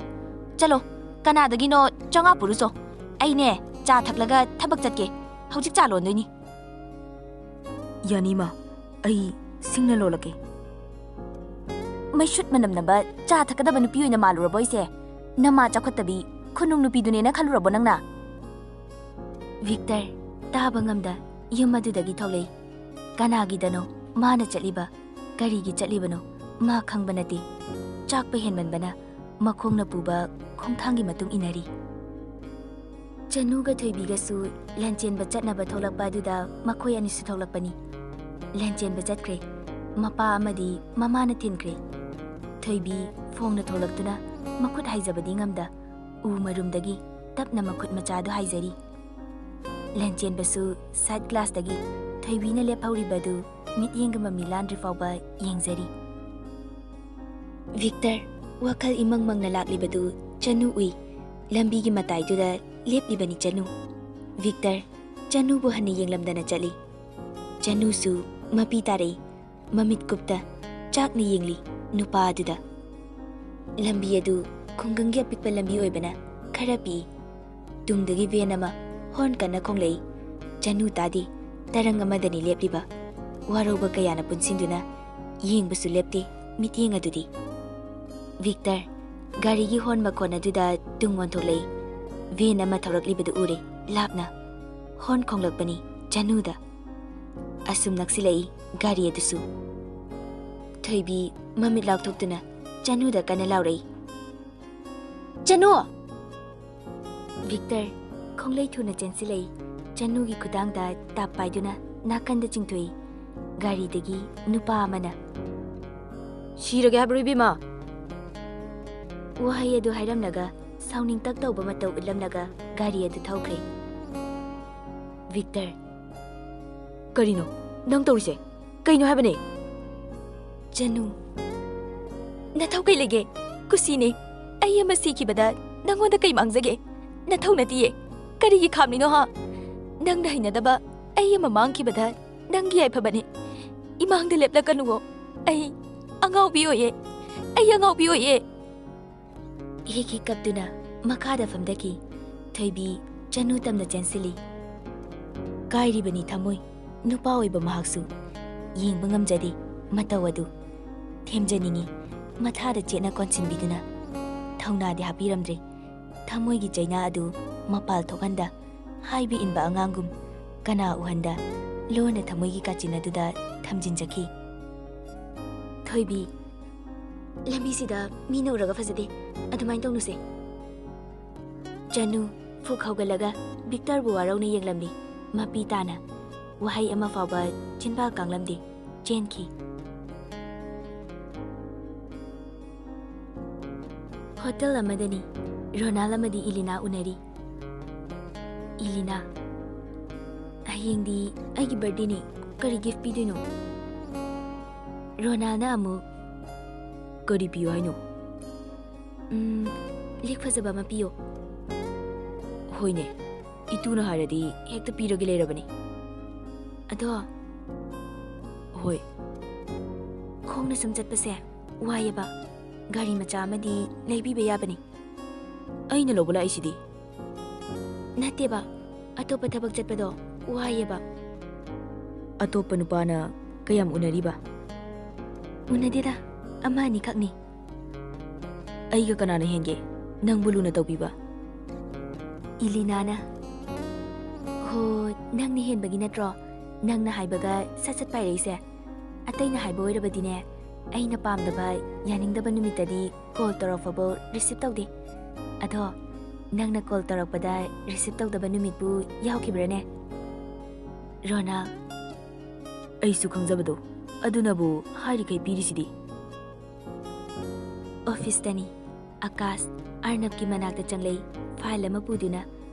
ꯆꯠꯂꯣ, ꯀꯅꯥꯗꯒꯤꯅꯣ ꯆꯥꯝꯃꯉꯥ ꯄꯨꯔꯨꯆꯣ꯫ ꯑꯩꯅꯦ, ꯆꯥ ꯊꯛꯂꯒ ꯊꯕꯛ ꯆꯠꯀꯦ꯫ ꯍꯧꯖꯤꯛ ꯆꯥ ꯂꯣꯟꯗꯣꯏꯅꯤ꯫" "ꯌꯥꯅꯤ, ꯏꯃꯥ꯫ ꯑꯩ ꯁꯤꯡꯅ ꯂꯣꯜꯂꯛꯀꯦ꯫" "ꯃꯩꯁꯨꯠ ꯃꯅꯝ ꯅꯝꯕ ꯆꯥ ꯊꯛꯀꯗꯕ ꯅꯨꯄꯤ ꯑꯣꯏꯅ ꯃꯥꯜꯂꯨꯔꯕꯣ ꯑꯩꯁꯦ? ꯅꯃꯥ ꯆꯥꯎꯈꯠꯇꯕꯤ ꯈꯨꯅꯨꯡ ꯅꯨꯄꯤꯗꯨꯅꯦꯅ ꯈꯜꯂꯨꯔꯕꯣ ꯅꯪꯅ?" ꯚꯤꯛꯇꯔ ꯇꯥꯕ ꯉꯝꯗ ꯌꯨꯝ ꯑꯗꯨꯗꯒꯤ ꯊꯣꯛꯂꯛꯏ꯫ ꯀꯅꯥꯒꯤꯗꯅꯣ ꯃꯥꯅ ꯆꯠꯂꯤꯕ? ꯀꯔꯤꯒꯤ ꯆꯠꯂꯤꯕꯅꯣ ꯃꯥ ꯈꯪꯕ ꯅꯠꯇꯦ꯫ ꯆꯥꯛꯄ ꯍꯦꯟꯃꯟꯕꯅ ꯃꯈꯣꯡꯅ ꯄꯨꯕ ꯈꯣꯡꯊꯥꯡꯒꯤ ꯃꯇꯨꯡ ꯏꯟꯅꯔꯤ꯫ ꯆꯅꯨꯒ ꯊꯣꯏꯕꯤꯒꯁꯨ ꯂꯥꯟꯆꯦꯟꯕ ꯆꯠꯅꯕ ꯊꯣꯛꯂꯛꯄ ꯑꯗꯨꯗ ꯃꯈꯣꯏ ꯑꯅꯤꯁꯨ ꯊꯣꯛꯂꯛꯄꯅꯤ꯫ ꯂꯥꯟꯆꯦꯟꯕ ꯆꯠꯈ꯭ꯔꯦ꯫ ꯃꯄꯥ ꯑꯃꯗꯤ ꯃꯃꯥꯅ ꯊꯤꯟꯈ꯭ꯔꯦ꯫ ꯊꯣꯏꯕꯤ ꯐꯣꯡꯅ ꯊꯣꯛꯂꯛꯇꯨꯅ ꯃꯈꯨꯠ ꯍꯥꯏꯖꯕꯗꯤ ꯉꯝꯗ ꯎ ꯃꯔꯨꯝꯗꯒꯤ ꯇꯞꯅ ꯃꯈꯨꯠ ꯃꯆꯥꯗꯨ ꯍꯥꯏꯖꯔꯤ꯫ ꯂꯥꯟꯆꯦꯟꯕꯁꯨ ꯁꯥꯏꯠ ꯒ꯭ꯂꯥꯁꯇꯒꯤ ꯊꯣꯏꯕꯤꯅ ꯂꯦꯞꯍꯧꯔꯤꯕꯗꯨ ꯃꯤꯠꯌꯦꯡꯒ ꯃꯃꯤ ꯂꯥꯟꯗ꯭ꯔꯤ ꯐꯥꯎꯕ ꯌꯦꯡꯖꯔꯤ꯫ ꯚꯤꯛꯇꯔ, ꯋꯥꯈꯜ ꯏꯃꯪ ꯃꯪꯅ ꯂꯥꯛꯂꯤꯕꯗꯨ ꯆꯅꯨ ꯎꯏ꯫ ꯂꯝꯕꯤꯒꯤ ꯃꯇꯥꯏꯗꯨꯗ ꯂꯦꯞꯂꯤꯕꯅꯤ ꯆꯅꯨ꯫ ꯚꯤꯛꯇꯔ, ꯆꯅꯨꯕꯨ ꯍꯟꯅ ꯌꯦꯡꯂꯝꯗꯅ ꯆꯠꯂꯤ꯫ ꯆꯅꯨꯁꯨ ꯃꯄꯤ ꯇꯥꯔꯛꯏ꯫ ꯃꯃꯤꯠ ꯀꯨꯞꯇ ꯆꯥꯛꯅ ꯌꯦꯡꯂꯤ ꯅꯨꯄꯥ ꯑꯗꯨꯗ꯫ ꯂꯝꯕꯤ ꯑꯗꯨ ꯈꯨꯡꯒꯪꯒꯤ ꯑꯄꯤꯛꯄ ꯂꯝꯕꯤ ꯑꯣꯏꯕꯅ ꯈꯔ ꯄꯤꯛꯏ꯫ ꯇꯨꯡꯗꯒꯤ ꯚꯦꯟ ꯑꯃ ꯍꯣꯔꯟ ꯀꯟꯅ ꯈꯣꯡꯂꯛꯏ꯫ ꯆꯅꯨ ꯇꯥꯗꯦ, ꯇꯔꯪ ꯑꯃꯗꯅꯤ ꯂꯦꯞꯂꯤꯕ꯫ ꯋꯥꯔꯧꯕ ꯀꯌꯥꯅ ꯄꯨꯟꯁꯤꯟꯗꯨꯅ ꯌꯦꯡꯕꯁꯨ ꯂꯦꯞꯇꯦ ꯃꯤꯠꯌꯦꯡ ꯑꯗꯨꯗꯤ꯫ ꯚꯤꯛꯇꯔ, ꯒꯥꯔꯤꯒꯤ ꯍꯣꯔꯟ ꯃꯈꯣꯟ ꯑꯗꯨꯗ ꯇꯨꯡ ꯑꯣꯟꯊꯣꯛꯂꯛꯏ꯫ ꯚꯦꯟ ꯑꯃ ꯊꯧꯔꯛꯂꯤꯕꯗꯨ ꯎꯔꯦ ꯂꯥꯞꯅ꯫ ꯍꯣꯔꯟ ꯈꯣꯡꯂꯛꯄꯅꯤ ꯆꯅꯨꯗ꯫ ꯑꯁꯨꯝ ꯅꯛꯁꯤꯜꯂꯛꯏ ꯒꯥꯔꯤ ꯑꯗꯨꯁꯨ꯫ ꯊꯣꯏꯕꯤ ꯃꯃꯤꯠ ꯂꯥꯎꯊꯣꯛꯇꯨꯅ ꯆꯅꯨꯗ ꯀꯟꯅ ꯂꯥꯎꯔꯛꯏ, "ꯆꯅꯨ!" ꯚꯤꯛꯇꯔ ꯈꯣꯡꯂꯩ ꯊꯨꯅ ꯆꯦꯟꯁꯤꯜꯂꯛꯏ꯫ ꯆꯅꯨꯒꯤ ꯈꯨꯗꯥꯡꯗ ꯇꯥꯞ ꯄꯥꯏꯗꯨꯅ ꯅꯥꯀꯟꯗ ꯆꯤꯡꯊꯣꯛꯏ꯫ ꯒꯥꯔꯤꯗꯒꯤ ꯅꯨꯄꯥ ꯑꯃꯅ, ꯁꯤꯔꯒꯦ ꯍꯥꯏꯕ꯭ꯔꯣ, ꯏꯕꯦꯝꯃ? ꯋꯥꯍꯩ ꯑꯗꯨ ꯍꯥꯏꯔꯝꯂꯒ ꯁꯥꯎꯅꯤꯡꯇꯛ ꯇꯧꯕ ꯃꯇꯧ ꯎꯠꯂꯝꯂꯒ ꯒꯥꯔꯤ ꯑꯗꯨ ꯊꯧꯈ꯭ꯔꯦ꯫ ꯚꯤꯛꯇꯔ꯫ ꯀꯔꯤꯅꯣ ꯅꯪ ꯇꯧꯔꯤꯁꯦ? ꯀꯩꯅꯣ ꯍꯥꯏꯕꯅꯦ? ꯆꯅꯨ꯫ ꯅꯊꯧ ꯀꯩ ꯂꯩꯒꯦ? ꯀꯨꯁꯤꯅꯦ꯫ ꯑꯩ ꯑꯃ ꯁꯤꯈꯤꯕꯗ ꯅꯪꯉꯣꯟꯗ ꯀꯩ ꯃꯥꯡꯖꯒꯦ? ꯅꯊꯧ ꯅꯠꯇꯤꯌꯦ꯫ ꯀꯔꯤꯒꯤ ꯈꯥꯝꯂꯤꯅꯣ ꯍꯥ? ꯅꯪꯅ ꯍꯩꯅꯗꯕ ꯑꯩ ꯑꯃ ꯃꯥꯡꯈꯤꯕꯗ ꯅꯪꯒꯤ ꯌꯥꯏꯐꯕꯅꯦ꯫ ꯏꯃꯥꯡꯗ ꯂꯦꯞꯂꯛꯀꯅꯨꯋꯣ꯫ ꯑꯩ ꯑꯉꯥꯎꯕꯤ ꯑꯣꯏꯌꯦ꯫ ꯑꯩ ꯑꯉꯥꯎꯕꯤ ꯑꯣꯏꯌꯦ꯫ ꯍꯤꯛ ꯍꯤꯛ ꯀꯞꯇꯨꯅ ꯃꯈꯥꯗ ꯐꯝꯊꯈꯤ꯫ ꯊꯣꯏꯕꯤ ꯆꯅꯨ ꯇꯝꯅ ꯆꯦꯟꯁꯤꯜꯂꯤ꯫ ꯀꯥꯏꯔꯤꯕꯅꯤ ꯊꯃꯣꯏ꯫ ꯅꯨꯄꯥ ꯑꯣꯏꯕ ꯃꯍꯥꯛꯁꯨ ꯌꯦꯡꯕ ꯉꯝꯖꯗꯦ ꯃꯇꯧ ꯑꯗꯨ꯫ ꯊꯦꯝꯖꯅꯤꯡꯏ ꯃꯊꯥꯗ ꯆꯦꯠꯅ ꯀꯣꯟꯁꯤꯟꯕꯤꯗꯨꯅ꯫ ꯊꯧꯅꯥꯗꯤ ꯍꯥꯞꯄꯤꯔꯝꯗ꯭ꯔꯦ꯫ ꯊꯃꯣꯏꯒꯤ ꯆꯩꯅꯥ ꯑꯗꯨ ꯃꯄꯥꯜ ꯊꯣꯛꯍꯟꯗ, ꯍꯥꯏꯕ ꯏꯟꯕ ꯑꯉꯥꯡꯒꯨꯝ ꯀꯅꯥ ꯎꯍꯟꯗ ꯂꯣꯟꯅ ꯊꯃꯣꯏꯒꯤ ꯀꯥꯆꯤꯟ ꯑꯗꯨꯗ ꯊꯝꯖꯤꯟꯖꯈꯤ꯫ ꯊꯣꯏꯕꯤ, ꯂꯝꯕꯤꯁꯤꯗ ꯃꯤꯅ ꯎꯔꯒ ꯐꯖꯗꯦ, ꯑꯗꯨꯃꯥꯏꯅ ꯇꯧꯅꯨꯁꯦ꯫ ꯆꯅꯨ ꯐꯨꯛ ꯍꯧꯒꯠꯂꯒ ꯚꯤꯛꯇꯔꯕꯨ ꯋꯥꯔꯧꯅ ꯌꯦꯡꯂꯝꯃꯤ꯫ ꯃꯄꯤ ꯇꯥꯅ ꯋꯥꯍꯩ ꯑꯃ ꯐꯥꯎꯕ ꯆꯤꯟꯕꯥꯜ ꯀꯥꯡꯂꯝꯗꯦ꯫ ꯆꯦꯟꯈꯤ꯫ ꯍꯣꯇꯦꯜ ꯑꯃꯗꯅꯤ ꯔꯣꯅꯥꯜ ꯑꯃꯗꯤ ꯏꯂꯤꯅꯥ ꯎꯅꯔꯤ꯫ ꯏꯂꯤꯅꯥ, "ꯍꯌꯦꯡꯗꯤ ꯑꯩꯒꯤ ꯕꯥꯔꯗꯦꯅꯤ, ꯀꯔꯤ ꯒꯤꯐ ꯄꯤꯗꯣꯏꯅꯣ?" ꯔꯣꯅꯥꯜꯅ ꯑꯃꯨꯛ, "ꯀꯔꯤ ꯄꯤꯌꯨ ꯍꯥꯏꯅꯣ?" "ꯎꯝ, ꯂꯤꯛ ꯐꯖꯕ ꯑꯃ ꯄꯤꯌꯣ꯫" "ꯍꯣꯏꯅꯦ, ꯏꯇꯨꯅ ꯍꯥꯏꯔꯗꯤ ꯍꯦꯛꯇ ꯄꯤꯔꯒꯦ ꯂꯩꯔꯕꯅꯤ꯫ ꯑꯗꯣ," "ꯍꯣꯏ꯫" "ꯈꯣꯡꯅ ꯁꯨꯝ ꯆꯠꯄꯁꯦ ꯋꯥꯏꯌꯦꯕ꯫ ꯒꯥꯔꯤ ꯃꯆꯥ ꯑꯃꯗꯤ ꯂꯩꯕꯤꯕ ꯌꯥꯕꯅꯤ꯫" "ꯑꯩꯅ ꯂꯧꯕ ꯂꯥꯛꯏꯁꯤꯗꯤ꯫" "ꯅꯠꯇꯦꯕ, ꯑꯇꯣꯞꯄ ꯊꯕꯛ ꯆꯠꯄꯗꯣ ꯋꯥꯏꯌꯦꯕ꯫" "ꯑꯇꯣꯞꯄ ꯅꯨꯄꯥꯅ ꯀꯌꯥꯝ ꯎꯅꯔꯤꯕ?" "ꯎꯅꯗꯦꯗ, ꯑꯃ ꯑꯅꯤꯈꯛꯅꯤ꯫" "ꯑꯩꯒ ꯀꯅꯥꯅ ꯍꯦꯟꯒꯦ ꯅꯪꯕꯨ ꯂꯨꯅ ꯇꯧꯕꯤꯕ?" "ꯏꯂꯤꯅꯥꯅ꯫" "ꯍꯣ, ꯅꯪꯅ ꯍꯦꯟꯕꯒꯤ ꯅꯠꯇ꯭ꯔꯣ ꯅꯪꯅ ꯍꯥꯏꯕꯒ ꯁꯠ ꯁꯠ ꯄꯥꯏꯔꯛꯏꯁꯦ? ꯑꯇꯩꯅ ꯍꯥꯏꯕ ꯑꯣꯏꯔꯕꯗꯤꯅꯦ, ꯑꯩꯅ ꯄꯥꯝꯗꯕ, ꯌꯥꯅꯤꯡꯗꯕ ꯅꯨꯃꯤꯠꯇꯗꯤ ꯀꯣꯜ ꯇꯧꯔꯛꯄꯕꯧ ꯔꯤꯁꯤꯞ ꯇꯧꯗꯦ꯫ ꯑꯗꯣ ꯅꯪꯅ ꯀꯣꯜ ꯇꯧꯔꯛꯄꯗ ꯔꯤꯁꯤꯞ ꯇꯧꯗꯕ ꯅꯨꯃꯤꯠꯄꯨ ꯌꯥꯎꯈꯤꯕ꯭ꯔꯥꯅꯦ?" ꯔꯣꯅꯥꯜ꯫ "ꯑꯩꯁꯨ ꯈꯪꯖꯕꯗꯣ, ꯑꯗꯨꯅꯕꯨ ꯍꯥꯏꯔꯤꯈꯩ ꯄꯤꯔꯤꯁꯤꯗꯤ꯫" ꯑꯣꯐꯤꯁꯇꯅꯤ꯫ ꯑꯀꯥꯁ ꯑꯔꯅꯕꯀꯤ ꯃꯅꯥꯛꯇ ꯆꯪꯂꯛꯏ꯫ ꯐꯥꯏꯜ ꯑꯃ ꯄꯨꯗꯨꯅ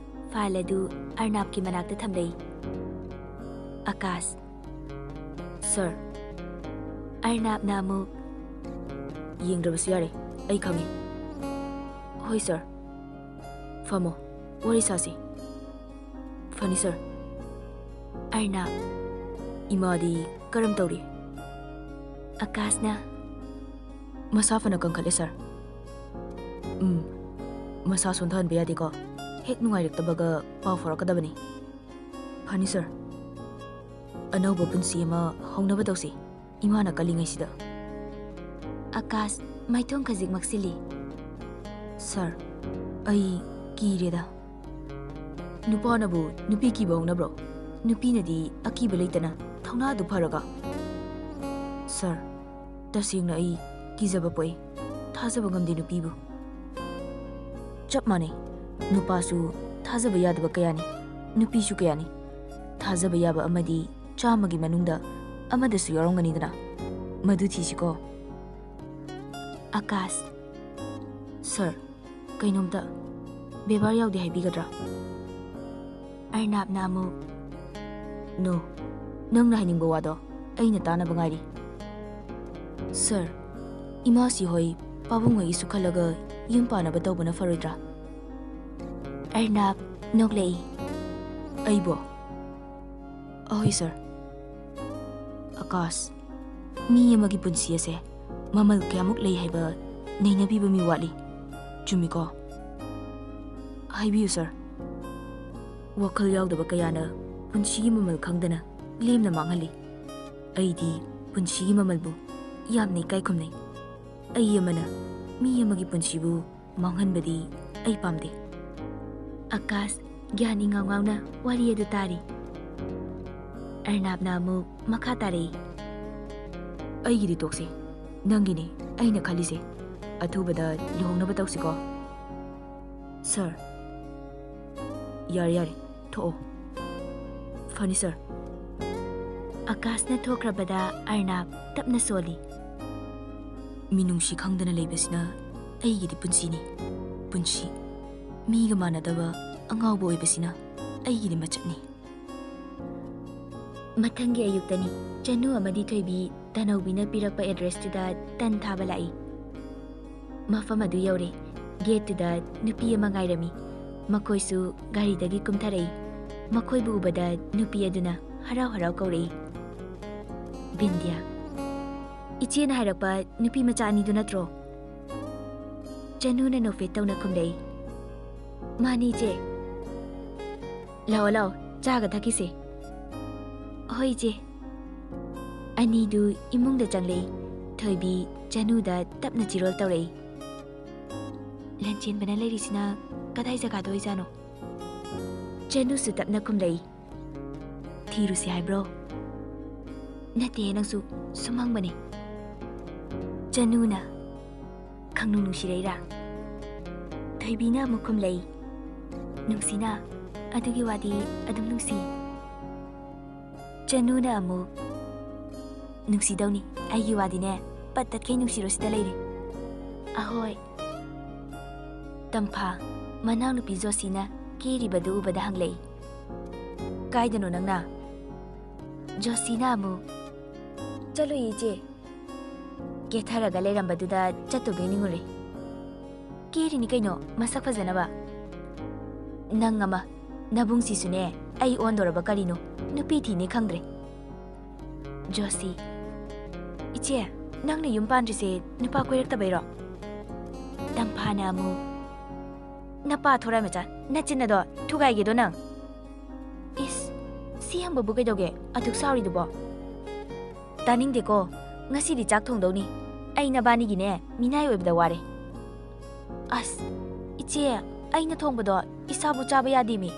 ꯐꯥꯏꯜ ꯑꯗꯨ ꯑꯔꯅꯕꯀꯤ ꯃꯅꯥꯛꯇ ꯊꯝꯂꯛꯏ꯫ ꯑꯀꯥꯁ꯫ "ꯁꯔ꯫" ꯑꯔꯅꯕꯅ ꯑꯃꯨꯛ, "ꯌꯦꯡꯗ꯭ꯔꯕꯁꯨ ꯌꯥꯔꯦ, ꯑꯩ ꯈꯪꯉꯤ꯫ ꯍꯣꯏ ꯁꯔ꯫ ꯐꯝꯃꯣ, ꯋꯥꯔꯤ ꯁꯥꯁꯤ꯫" "ꯐꯅꯤ ꯁꯔ꯫" ꯑꯔꯅꯕ꯫ "ꯏꯃꯥꯗꯤ ꯀꯔꯝ ꯇꯧꯔꯤ?" ꯑꯀꯥꯁꯅ꯫ "ꯃꯁꯥ ꯐꯅ ꯀꯟꯈꯠꯂꯦ ꯁꯔ꯫" "ꯎꯝ, ꯃꯁꯥ ꯁꯣꯟꯊꯍꯟꯕ ꯌꯥꯗꯦꯀꯣ꯫ ꯍꯦꯛ ꯅꯨꯡꯉꯥꯏꯔꯛꯇꯕꯒ ꯄꯥꯎ ꯐꯥꯎꯔꯛꯀꯗꯕꯅꯤ꯫" "ꯐꯅꯤ ꯁꯔ꯫ ꯑꯅꯧꯕ ꯄꯨꯟꯁꯤ ꯑꯃ ꯍꯧꯅꯕ ꯇꯧꯁꯤ, ꯏꯃꯥꯅ ꯀꯜꯂꯤꯉꯩꯁꯤꯗ꯫" ꯑꯀꯥꯁ ꯃꯥꯏꯊꯣꯡ ꯈꯖꯤꯛ ꯃꯛꯁꯤꯜꯂꯤ꯫ "ꯁꯔ, ꯑꯩ ꯀꯤꯔꯦꯗ꯫" "ꯅꯨꯄꯥꯅꯕꯨ ꯅꯨꯄꯤ ꯀꯤꯕ ꯍꯧꯅꯕ꯭ꯔꯣ? ꯅꯨꯄꯤꯅꯗꯤ ꯑꯀꯤꯕ ꯂꯩꯇꯅ ꯊꯧꯅꯥꯗꯨ ꯐꯔꯒ꯫" "ꯁꯔ, ꯇꯁꯦꯡꯅ ꯑꯩ ꯀꯤꯖꯕ ꯄꯣꯛꯏ꯫ ꯊꯥꯖꯕ ꯉꯝꯗꯦ ꯅꯨꯄꯤꯕꯨ꯫" "ꯆꯞ ꯃꯥꯟꯅꯩ꯫ ꯅꯨꯄꯥꯁꯨ ꯊꯥꯖꯕ ꯌꯥꯗꯕ ꯀꯌꯥꯅꯤ, ꯅꯨꯄꯤꯁꯨ ꯀꯌꯥꯅꯤ꯫ ꯊꯥꯖꯕ ꯌꯥꯕ ꯑꯃꯗꯤ ꯆꯥꯝꯃꯒꯤ ꯃꯅꯨꯡꯗ ꯑꯃꯗꯁꯨ ꯌꯥꯎꯔꯝꯒꯅꯤꯗꯅ꯫ ꯃꯗꯨ ꯊꯤꯁꯤꯀꯣ꯫" ꯑꯀꯥꯁ꯫ "ꯁꯔ, ꯀꯩꯅꯣꯝꯇ ꯕꯦꯕꯥꯔ ꯌꯥꯎꯗꯦ ꯍꯥꯏꯕꯤꯒꯗ꯭ꯔꯥ?" ꯑꯔꯅꯕꯅ ꯑꯃꯨꯛ꯫ "ꯅꯣ, ꯅꯪꯅ ꯍꯥꯏꯅꯤꯡꯕ ꯋꯥꯗꯣ ꯑꯩꯅ ꯇꯥꯅꯕ ꯉꯥꯏꯔꯤ꯫" "ꯁꯔ, ꯏꯃꯥꯁꯤ ꯍꯣꯏ ꯄꯥꯕꯨꯡ ꯍꯣꯏꯒꯤꯁꯨ ꯈꯜꯂꯒ ꯌꯨꯝ ꯄꯥꯅꯕ ꯇꯧꯕꯅ ꯐꯔꯣꯏꯗ꯭ꯔꯥ?" ꯑꯔꯅꯕ ꯅꯣꯛꯂꯛꯏ꯫ "ꯑꯩꯕꯣ?" "ꯑꯍꯣꯏ ꯁꯔ꯫" "ꯑꯀꯥꯁ, ꯃꯤ ꯑꯃꯒꯤ ꯄꯨꯟꯁꯤ ꯑꯁꯦ ꯃꯃꯜ ꯀꯌꯥꯃꯨꯛ ꯂꯩ ꯍꯥꯏꯕ ꯅꯩꯅꯕꯤꯕ ꯃꯤ ꯋꯥꯠꯂꯤ꯫ ꯆꯨꯝꯃꯤꯀꯣ?" "ꯍꯥꯏꯕꯤꯌꯨ ꯁꯔ꯫" "ꯋꯥꯈꯜ ꯌꯥꯎꯗꯕ ꯀꯌꯥꯅ ꯄꯨꯟꯁꯤꯒꯤ ꯃꯃꯜ ꯈꯪꯗꯅ ꯂꯦꯝꯅ ꯃꯥꯡꯍꯜꯂꯤ꯫ ꯑꯩꯗꯤ ꯄꯨꯟꯁꯤꯒꯤ ꯃꯃꯜꯕꯨ ꯌꯥꯝꯅ ꯏꯀꯥꯏ ꯈꯨꯝꯅꯩ꯫ ꯑꯩ ꯑꯃꯅ ꯃꯤ ꯑꯃꯒꯤ ꯄꯨꯟꯁꯤꯕꯨ ꯃꯥꯡꯍꯟꯕꯗꯤ ꯑꯩ ꯄꯥꯝꯗꯦ꯫" ꯑꯀꯥꯁ ꯒ꯭ꯌꯥꯟ ꯏꯉꯥꯎ ꯉꯥꯎꯅ ꯋꯥꯔꯤ ꯑꯗꯨ ꯇꯥꯔꯤ꯫ ꯑꯔꯅꯕꯅ ꯑꯃꯨꯛ ꯃꯈꯥ ꯇꯥꯔꯛꯏ꯫ "ꯑꯩꯒꯤꯗꯤ ꯇꯣꯛꯁꯤ꯫ ꯅꯪꯒꯤꯅꯤ ꯑꯩꯅ ꯈꯜꯂꯤꯁꯦ꯫ ꯑꯊꯨꯕꯗ ꯂꯨꯍꯣꯡꯅꯕ ꯇꯧꯁꯤꯀꯣ꯫" "ꯁꯔ꯫" "ꯌꯥꯔꯦ, ꯌꯥꯔꯦ, ꯊꯣꯛꯑꯣ꯫" "ꯐꯅꯤ ꯁꯔ꯫" ꯑꯀꯥꯁꯅ ꯊꯣꯛꯈ꯭ꯔꯕꯗ ꯑꯔꯅꯕ ꯇꯞꯅ ꯁꯣꯜꯂꯤ꯫ "ꯃꯤꯅꯨꯡꯁꯤ ꯈꯪꯗꯅ ꯂꯩꯕꯁꯤꯅ ꯑꯩꯒꯤꯗꯤ ꯄꯨꯟꯁꯤꯅꯤ꯫ ꯄꯨꯟꯁꯤ꯫ ꯃꯤꯒ ꯃꯥꯟꯅꯗꯕ ꯑꯉꯥꯎꯕ ꯑꯣꯏꯕꯁꯤꯅ ꯑꯩꯒꯤꯗꯤ ꯃꯆꯠꯅꯤ꯫ ꯃꯊꯪꯒꯤ ꯑꯌꯨꯛꯇꯅꯤ꯫ ꯆꯅꯨ ꯑꯃꯗꯤ ꯊꯣꯏꯕꯤ ꯇꯅꯧꯕꯤꯅ ꯄꯤꯔꯛꯄ ꯑꯦꯗ꯭ꯔꯦꯁꯇꯨꯗ ꯇꯟ ꯊꯥꯕ ꯂꯥꯛꯏ꯫ ꯃꯐꯝ ꯑꯗꯨ ꯌꯧꯔꯦ꯫ ꯒꯦꯠꯇꯨꯗ ꯅꯨꯄꯤ ꯑꯃ ꯉꯥꯏꯔꯝꯃꯤ꯫ ꯃꯈꯣꯏꯁꯨ ꯒꯥꯔꯤꯗꯒꯤ ꯀꯨꯝꯊꯔꯛꯏ꯫ ꯃꯈꯣꯏꯕꯨ ꯎꯕꯗ ꯅꯨꯄꯤ ꯑꯗꯨꯅ ꯍꯔꯥꯎ ꯍꯔꯥꯎ ꯀꯧꯔꯛꯏ, "ꯕꯤꯟꯗ꯭ꯌꯥ, ꯏꯆꯦꯅ ꯍꯥꯏꯔꯛꯄ ꯅꯨꯄꯤ ꯃꯆꯥ ꯑꯅꯤꯗꯨ ꯅꯠꯇ꯭ꯔꯣ?" ꯆꯅꯨꯅ ꯅꯣꯛꯐꯦꯠ ꯇꯧꯅ ꯈꯨꯝꯂꯛꯏ, "ꯃꯥꯅꯤ, ꯏꯆꯦ꯫ ꯂꯥꯛꯑꯣ, ꯂꯥꯛꯑꯣ, ꯆꯥꯒ ꯊꯛꯈꯤꯁꯦ꯫" "ꯍꯣꯏ, ꯏꯆꯦ꯫" ꯑꯅꯤꯗꯨ ꯏꯃꯨꯡꯗ ꯆꯪꯂꯛꯏ꯫ ꯊꯣꯏꯕꯤ ꯆꯅꯨꯗ ꯇꯞꯅ ꯆꯤꯔꯣꯜ ꯇꯧꯔꯛꯏ, "ꯂꯟꯆꯦꯟꯕꯅ ꯂꯩꯔꯤꯁꯤꯅ ꯀꯗꯥꯏ ꯖꯒꯥꯗ ꯑꯣꯏꯖꯥꯠꯅꯣ?" ꯆꯅꯨꯁꯨ ꯇꯞꯅ ꯈꯨꯝꯂꯛꯏ, "ꯊꯤꯔꯨꯁꯤ ꯍꯥꯏꯕ꯭ꯔꯣ?" "ꯅꯠꯇꯦ, ꯅꯪꯁꯨ ꯁꯨꯝ ꯍꯪꯕꯅꯦ꯫" ꯆꯅꯨꯅ ꯈꯪꯅꯨꯡ ꯅꯨꯡꯁꯤꯔꯛꯏꯔꯥ? ꯊꯣꯏꯕꯤꯅ ꯑꯃꯨꯛ ꯈꯨꯝꯂꯛꯏ, "ꯅꯨꯡꯁꯤꯅ, ꯑꯗꯨꯒꯤ ꯋꯥꯗꯤ ꯑꯗꯨꯝ ꯅꯨꯡꯁꯤ꯫" ꯆꯅꯨꯅ ꯑꯃꯨꯛ, "ꯅꯨꯡꯁꯤꯗꯧꯅꯤ, ꯑꯩꯒꯤ ꯋꯥꯗꯤꯅꯦ, ꯄꯠ ꯇꯠꯈꯩ ꯅꯨꯡꯁꯤꯔꯣ ꯁꯤꯗ ꯂꯩꯔꯦ꯫" "ꯑꯍꯣꯏ꯫" ꯇꯝꯐꯥ, ꯃꯅꯥꯎꯅꯨꯄꯤ ꯖꯣꯁꯤꯅ ꯀꯦꯔꯤꯕꯗꯨ ꯎꯕꯗ ꯍꯪꯂꯛꯏ, "ꯀꯥꯏꯗꯅꯣ ꯅꯪꯅ?" ꯖꯣꯁꯤꯅ ꯑꯃꯨꯛ, "ꯆꯠꯂꯨꯏ, ꯏꯆꯦ꯫ ꯀꯦꯊꯔꯒ ꯂꯩꯔꯝꯕꯗꯨꯗ ꯆꯠꯇꯨꯒꯦ ꯅꯤꯡꯉꯨꯔꯦ꯫ ꯀꯦꯔꯤꯅꯤ ꯀꯩꯅꯣ, ꯃꯁꯛ ꯐꯖꯅꯕ꯫" "ꯅꯪ ꯑꯃ, ꯅꯕꯨꯡꯁꯤꯁꯨꯅꯦ, ꯑꯩ ꯑꯣꯟꯗꯣꯔꯕ ꯀꯔꯤꯅꯣ, ꯅꯨꯄꯤ ꯊꯤꯅꯤ ꯈꯪꯗ꯭ꯔꯦ꯫" ꯖꯣꯁꯤ, "ꯏꯆꯦ, ꯅꯪꯅ ꯌꯨꯝ ꯄꯥꯟꯗ꯭ꯔꯤꯁꯦ ꯅꯨꯄꯥ ꯀꯣꯏꯔꯛꯇꯕꯩꯔꯣ?" ꯇꯝꯐꯥꯅ ꯑꯃꯨꯛ, "ꯅꯄꯥ ꯊꯣꯔꯥꯏ ꯃꯆꯥ, ꯅꯆꯤꯟ ꯑꯗꯣ ꯊꯨꯒꯥꯏꯒꯦꯗꯣ ꯅꯪ꯫" "ꯏꯁ, ꯁꯤ ꯍꯪꯕꯕꯨ ꯀꯩꯗꯧꯒꯦ ꯑꯗꯨꯛ ꯁꯥꯎꯔꯤꯗꯨꯕꯣ?" "ꯇꯥꯅꯤꯡꯗꯦꯀꯣ, ꯉꯁꯤꯗꯤ ꯆꯥꯛ ꯊꯣꯡꯗꯧꯅꯤ꯫ ꯑꯩ ꯅꯕꯥꯅꯤꯒꯤꯅꯦ ꯃꯤꯅꯥꯏ ꯑꯣꯏꯕꯗ ꯋꯥꯔꯦ꯫" "ꯑꯁ, ꯏꯆꯦ, ꯑꯩꯅ ꯊꯣꯡꯕꯗꯣ ꯏꯁꯥꯕꯨ ꯆꯥꯕ ꯌꯥꯗꯦꯃꯤ꯫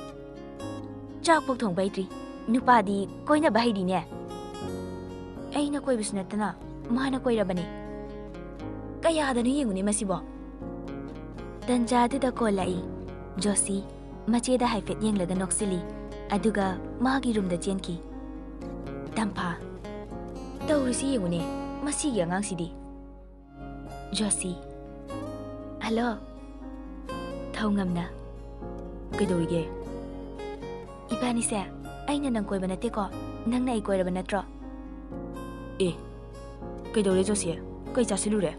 ꯆꯥꯛꯄꯨ ꯊꯣꯡꯕ ꯍꯩꯇ꯭ꯔꯤ, ꯅꯨꯄꯥꯗꯤ ꯀꯣꯏꯅꯕ ꯍꯩꯔꯤꯅꯦ꯫" "ꯑꯩꯅ ꯀꯣꯏꯕꯁꯨ ꯅꯠꯇꯅ ꯃꯥꯅ ꯀꯣꯏꯔꯕꯅꯦ꯫ ꯀꯌꯥꯗꯅꯣ ꯌꯦꯡꯉꯨꯅꯦ ꯃꯁꯤꯕꯣ꯫" ꯇꯟꯖꯥꯗꯨꯗ ꯀꯣꯜ ꯂꯥꯛꯏ꯫ ꯖꯣꯁꯤ ꯃꯆꯦꯗ ꯍꯥꯏꯐꯦꯠ ꯌꯦꯡꯂꯒ ꯅꯣꯛꯁꯤꯜꯂꯤ, ꯑꯗꯨꯒ ꯃꯥꯒꯤ ꯔꯨꯝꯗ ꯆꯦꯟꯈꯤ꯫ ꯇꯝꯐꯥ, "ꯇꯧꯔꯤꯁꯤ ꯌꯦꯡꯉꯨꯅꯦ, ꯃꯁꯤꯒꯤ ꯑꯉꯥꯡꯁꯤꯗꯤ꯫" ꯖꯣꯁꯤ, ꯍꯜꯂꯣ꯫ ꯊꯧꯉꯝꯅ꯫ ꯀꯩꯗꯧꯔꯤꯒꯦ? ꯏꯕꯥꯅꯤꯁꯦ, ꯑꯩꯅ ꯅꯪ ꯀꯣꯏꯕ ꯅꯠꯇꯦꯀꯣ, ꯅꯪꯅ ꯑꯩ ꯀꯣꯏꯔꯕ ꯅꯠꯇ꯭ꯔꯣ? ꯑꯦ, ꯀꯩꯗꯧꯔꯦ ꯖꯣꯁꯤ? ꯀꯩ ꯆꯥꯁꯤꯜꯂꯨꯔꯦ?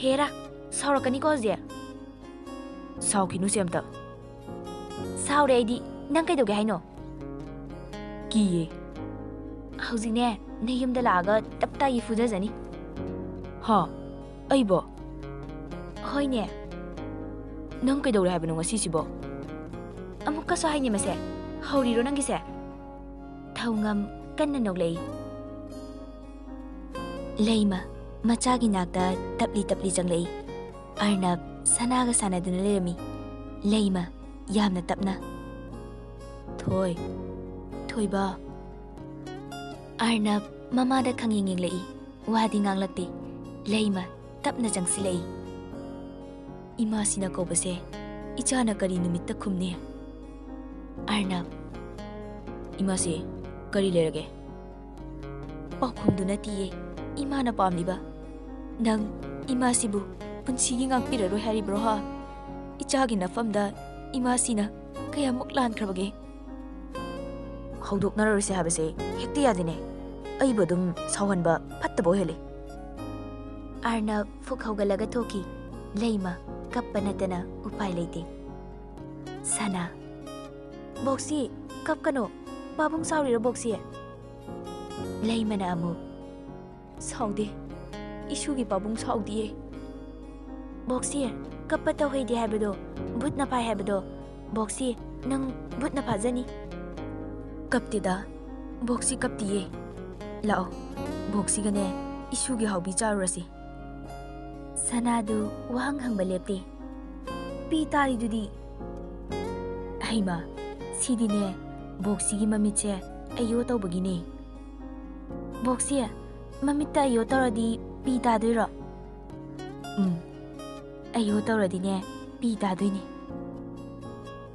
ꯍꯦꯔꯥ, ꯁꯥꯎꯔꯛꯀꯅꯤꯀꯣ ꯍꯧꯖꯤꯛ꯫ ꯁꯥꯎꯈꯤꯅꯨꯁꯦ ꯑꯝꯇ꯫ ꯁꯥꯎꯔꯦ ꯑꯩꯗꯤ꯫ ꯅꯪ ꯀꯩꯗꯧꯒꯦ ꯍꯥꯏꯅꯣ? ꯀꯤꯌꯦ꯫ ꯍꯧꯖꯤꯛꯅꯦ, ꯅꯌꯨꯝꯗ ꯂꯥꯛꯑꯒ ꯇꯞ ꯇꯥꯏꯒꯤ ꯐꯨꯗꯖꯅꯤ꯫ ꯍꯥ? ꯑꯩꯕꯣ? ꯍꯣꯏꯅꯦ꯫ ꯅꯪ ꯀꯩꯗꯧꯔꯦ ꯍꯥꯏꯕꯅꯣ ꯉꯁꯤꯁꯤꯕꯣ? ꯑꯃꯨꯛꯀꯁꯨ ꯍꯥꯏꯅꯦ ꯃꯁꯦ꯫ ꯍꯧꯔꯤꯔꯣ ꯅꯪꯒꯤꯁꯦ? ꯊꯧꯉꯝ ꯀꯟꯅ ꯅꯣꯛꯂꯛꯏ꯫ ꯂꯩꯃ ꯃꯆꯥꯒꯤ ꯅꯥꯛꯇ ꯇꯞꯂꯤ ꯇꯞꯂꯤ ꯆꯪꯂꯛꯏ꯫ ꯑꯔꯅꯕ ꯁꯅꯥꯒ ꯁꯥꯟꯅꯗꯨꯅ ꯂꯩꯔꯝꯃꯤ꯫ ꯂꯩꯃ ꯌꯥꯝꯅ ꯇꯞꯅ꯫ ꯊꯣꯏ꯫ ꯊꯣꯏꯕ꯫ ꯑꯔꯅꯕ ꯃꯃꯥꯗ ꯈꯪꯌꯦꯡ ꯌꯦꯡꯂꯛꯏ꯫ ꯋꯥꯗꯤ ꯉꯥꯡꯂꯛꯇꯦ꯫ ꯂꯩꯃ ꯇꯞꯅ ꯆꯪꯁꯤꯜꯂꯛꯏ꯫ ꯏꯃꯥꯁꯤꯅ ꯀꯧꯕꯁꯦ ꯏꯆꯥꯅ ꯀꯔꯤ ꯅꯨꯃꯤꯠꯇ ꯈꯨꯝꯅꯤ? ꯑꯔꯅꯕ꯫ ꯏꯃꯥꯁꯤ, ꯀꯔꯤ ꯂꯩꯔꯒꯦ? ꯄꯥꯎꯈꯨꯝꯗꯨ ꯅꯠꯇꯤꯌꯦ ꯏꯃꯥꯅ ꯄꯥꯝꯂꯤꯕ꯫ ꯅꯪ ꯏꯃꯥꯁꯤꯕꯨ ꯄꯨꯟꯁꯤꯒꯤ ꯉꯥꯛꯄꯤꯔꯔꯣꯏ ꯍꯥꯏꯔꯤꯕ꯭ꯔꯣ ꯍꯥ? ꯏꯆꯥꯒꯤ ꯅꯐꯝꯗ ꯏꯃꯥꯁꯤꯅ ꯀꯌꯥꯃꯨꯛ ꯂꯥꯟꯈ꯭ꯔꯕꯒꯦ? ꯍꯧꯗꯣꯛꯅꯔꯔꯣꯏꯁꯦ ꯍꯥꯏꯕꯁꯦ ꯍꯦꯛꯇ ꯌꯥꯗꯦꯅꯦ꯫ ꯑꯩꯕꯨ ꯑꯗꯨꯝ ꯁꯥꯎꯍꯟꯕ ꯐꯠꯇꯕ ꯑꯣꯏꯍꯜꯂꯤ꯫ ꯑꯔꯅꯕ ꯐꯨꯛ ꯍꯧꯒꯠꯂꯒ ꯊꯣꯛꯈꯤ꯫ ꯂꯩꯃ ꯀꯞꯄ ꯅꯠꯇꯅ ꯎꯄꯥꯏ ꯂꯩꯇꯦ꯫ ꯁꯅꯥ꯫ ꯕꯣꯛꯁꯤ, ꯀꯞꯀꯅꯣ꯫ ꯄꯥꯕꯨꯡ ꯁꯥꯎꯔꯤꯔꯣ ꯕꯣꯛꯁꯤ? ꯂꯩꯃꯅ ꯑꯃꯨꯛ꯫ ꯁꯥꯎꯗꯦ꯫ ꯏꯁꯨꯒꯤ ꯄꯥꯕꯨꯡ ꯁꯥꯎꯗꯤꯌꯦ꯫ ꯕꯣꯛꯁꯤ, ꯀꯞꯄ ꯇꯧꯍꯩꯗꯦ ꯍꯥꯏꯕꯗꯣ, ꯚꯨꯠꯅ ꯐꯥꯏ ꯍꯥꯏꯕꯗꯣ꯫ ꯕꯣꯛꯁꯤ, ꯅꯪ ꯚꯨꯠꯅ ꯐꯥꯖꯅꯤ꯫ ꯀꯞꯇꯦꯗ꯫ ꯕꯣꯛꯁꯤ ꯀꯞꯇꯤꯌꯦ꯫ ꯂꯥꯛꯑꯣ꯫ ꯕꯣꯛꯁꯤꯒꯅꯦ, ꯏꯁꯨꯒꯤ ꯍꯥꯎꯕꯤ ꯆꯥꯔꯨꯔꯁꯤ꯫ ꯁꯅꯥꯗꯨ ꯋꯥꯍꯪ ꯍꯪꯕ ꯂꯦꯞꯇꯦ꯫ ꯄꯤ ꯇꯥꯔꯤꯗꯨꯗꯤ? ꯍꯩꯃꯥ, ꯁꯤꯗꯤꯅꯦ, ꯕꯣꯛꯁꯤꯒꯤ ꯃꯃꯤꯠꯁꯦ ꯑꯌꯣ ꯇꯧꯕꯒꯤꯅꯦ꯫ ꯕꯣꯛꯁꯤ, ꯃꯃꯤꯠꯇ ꯑꯌꯣ ꯇꯧꯔꯗꯤ ꯄꯤ ꯇꯥꯗꯣꯏꯔꯣ? ꯎꯝ, ꯑꯌꯣ ꯇꯧꯔꯗꯤꯅꯦ, ꯄꯤ ꯇꯥꯗꯣꯏꯅꯦ꯫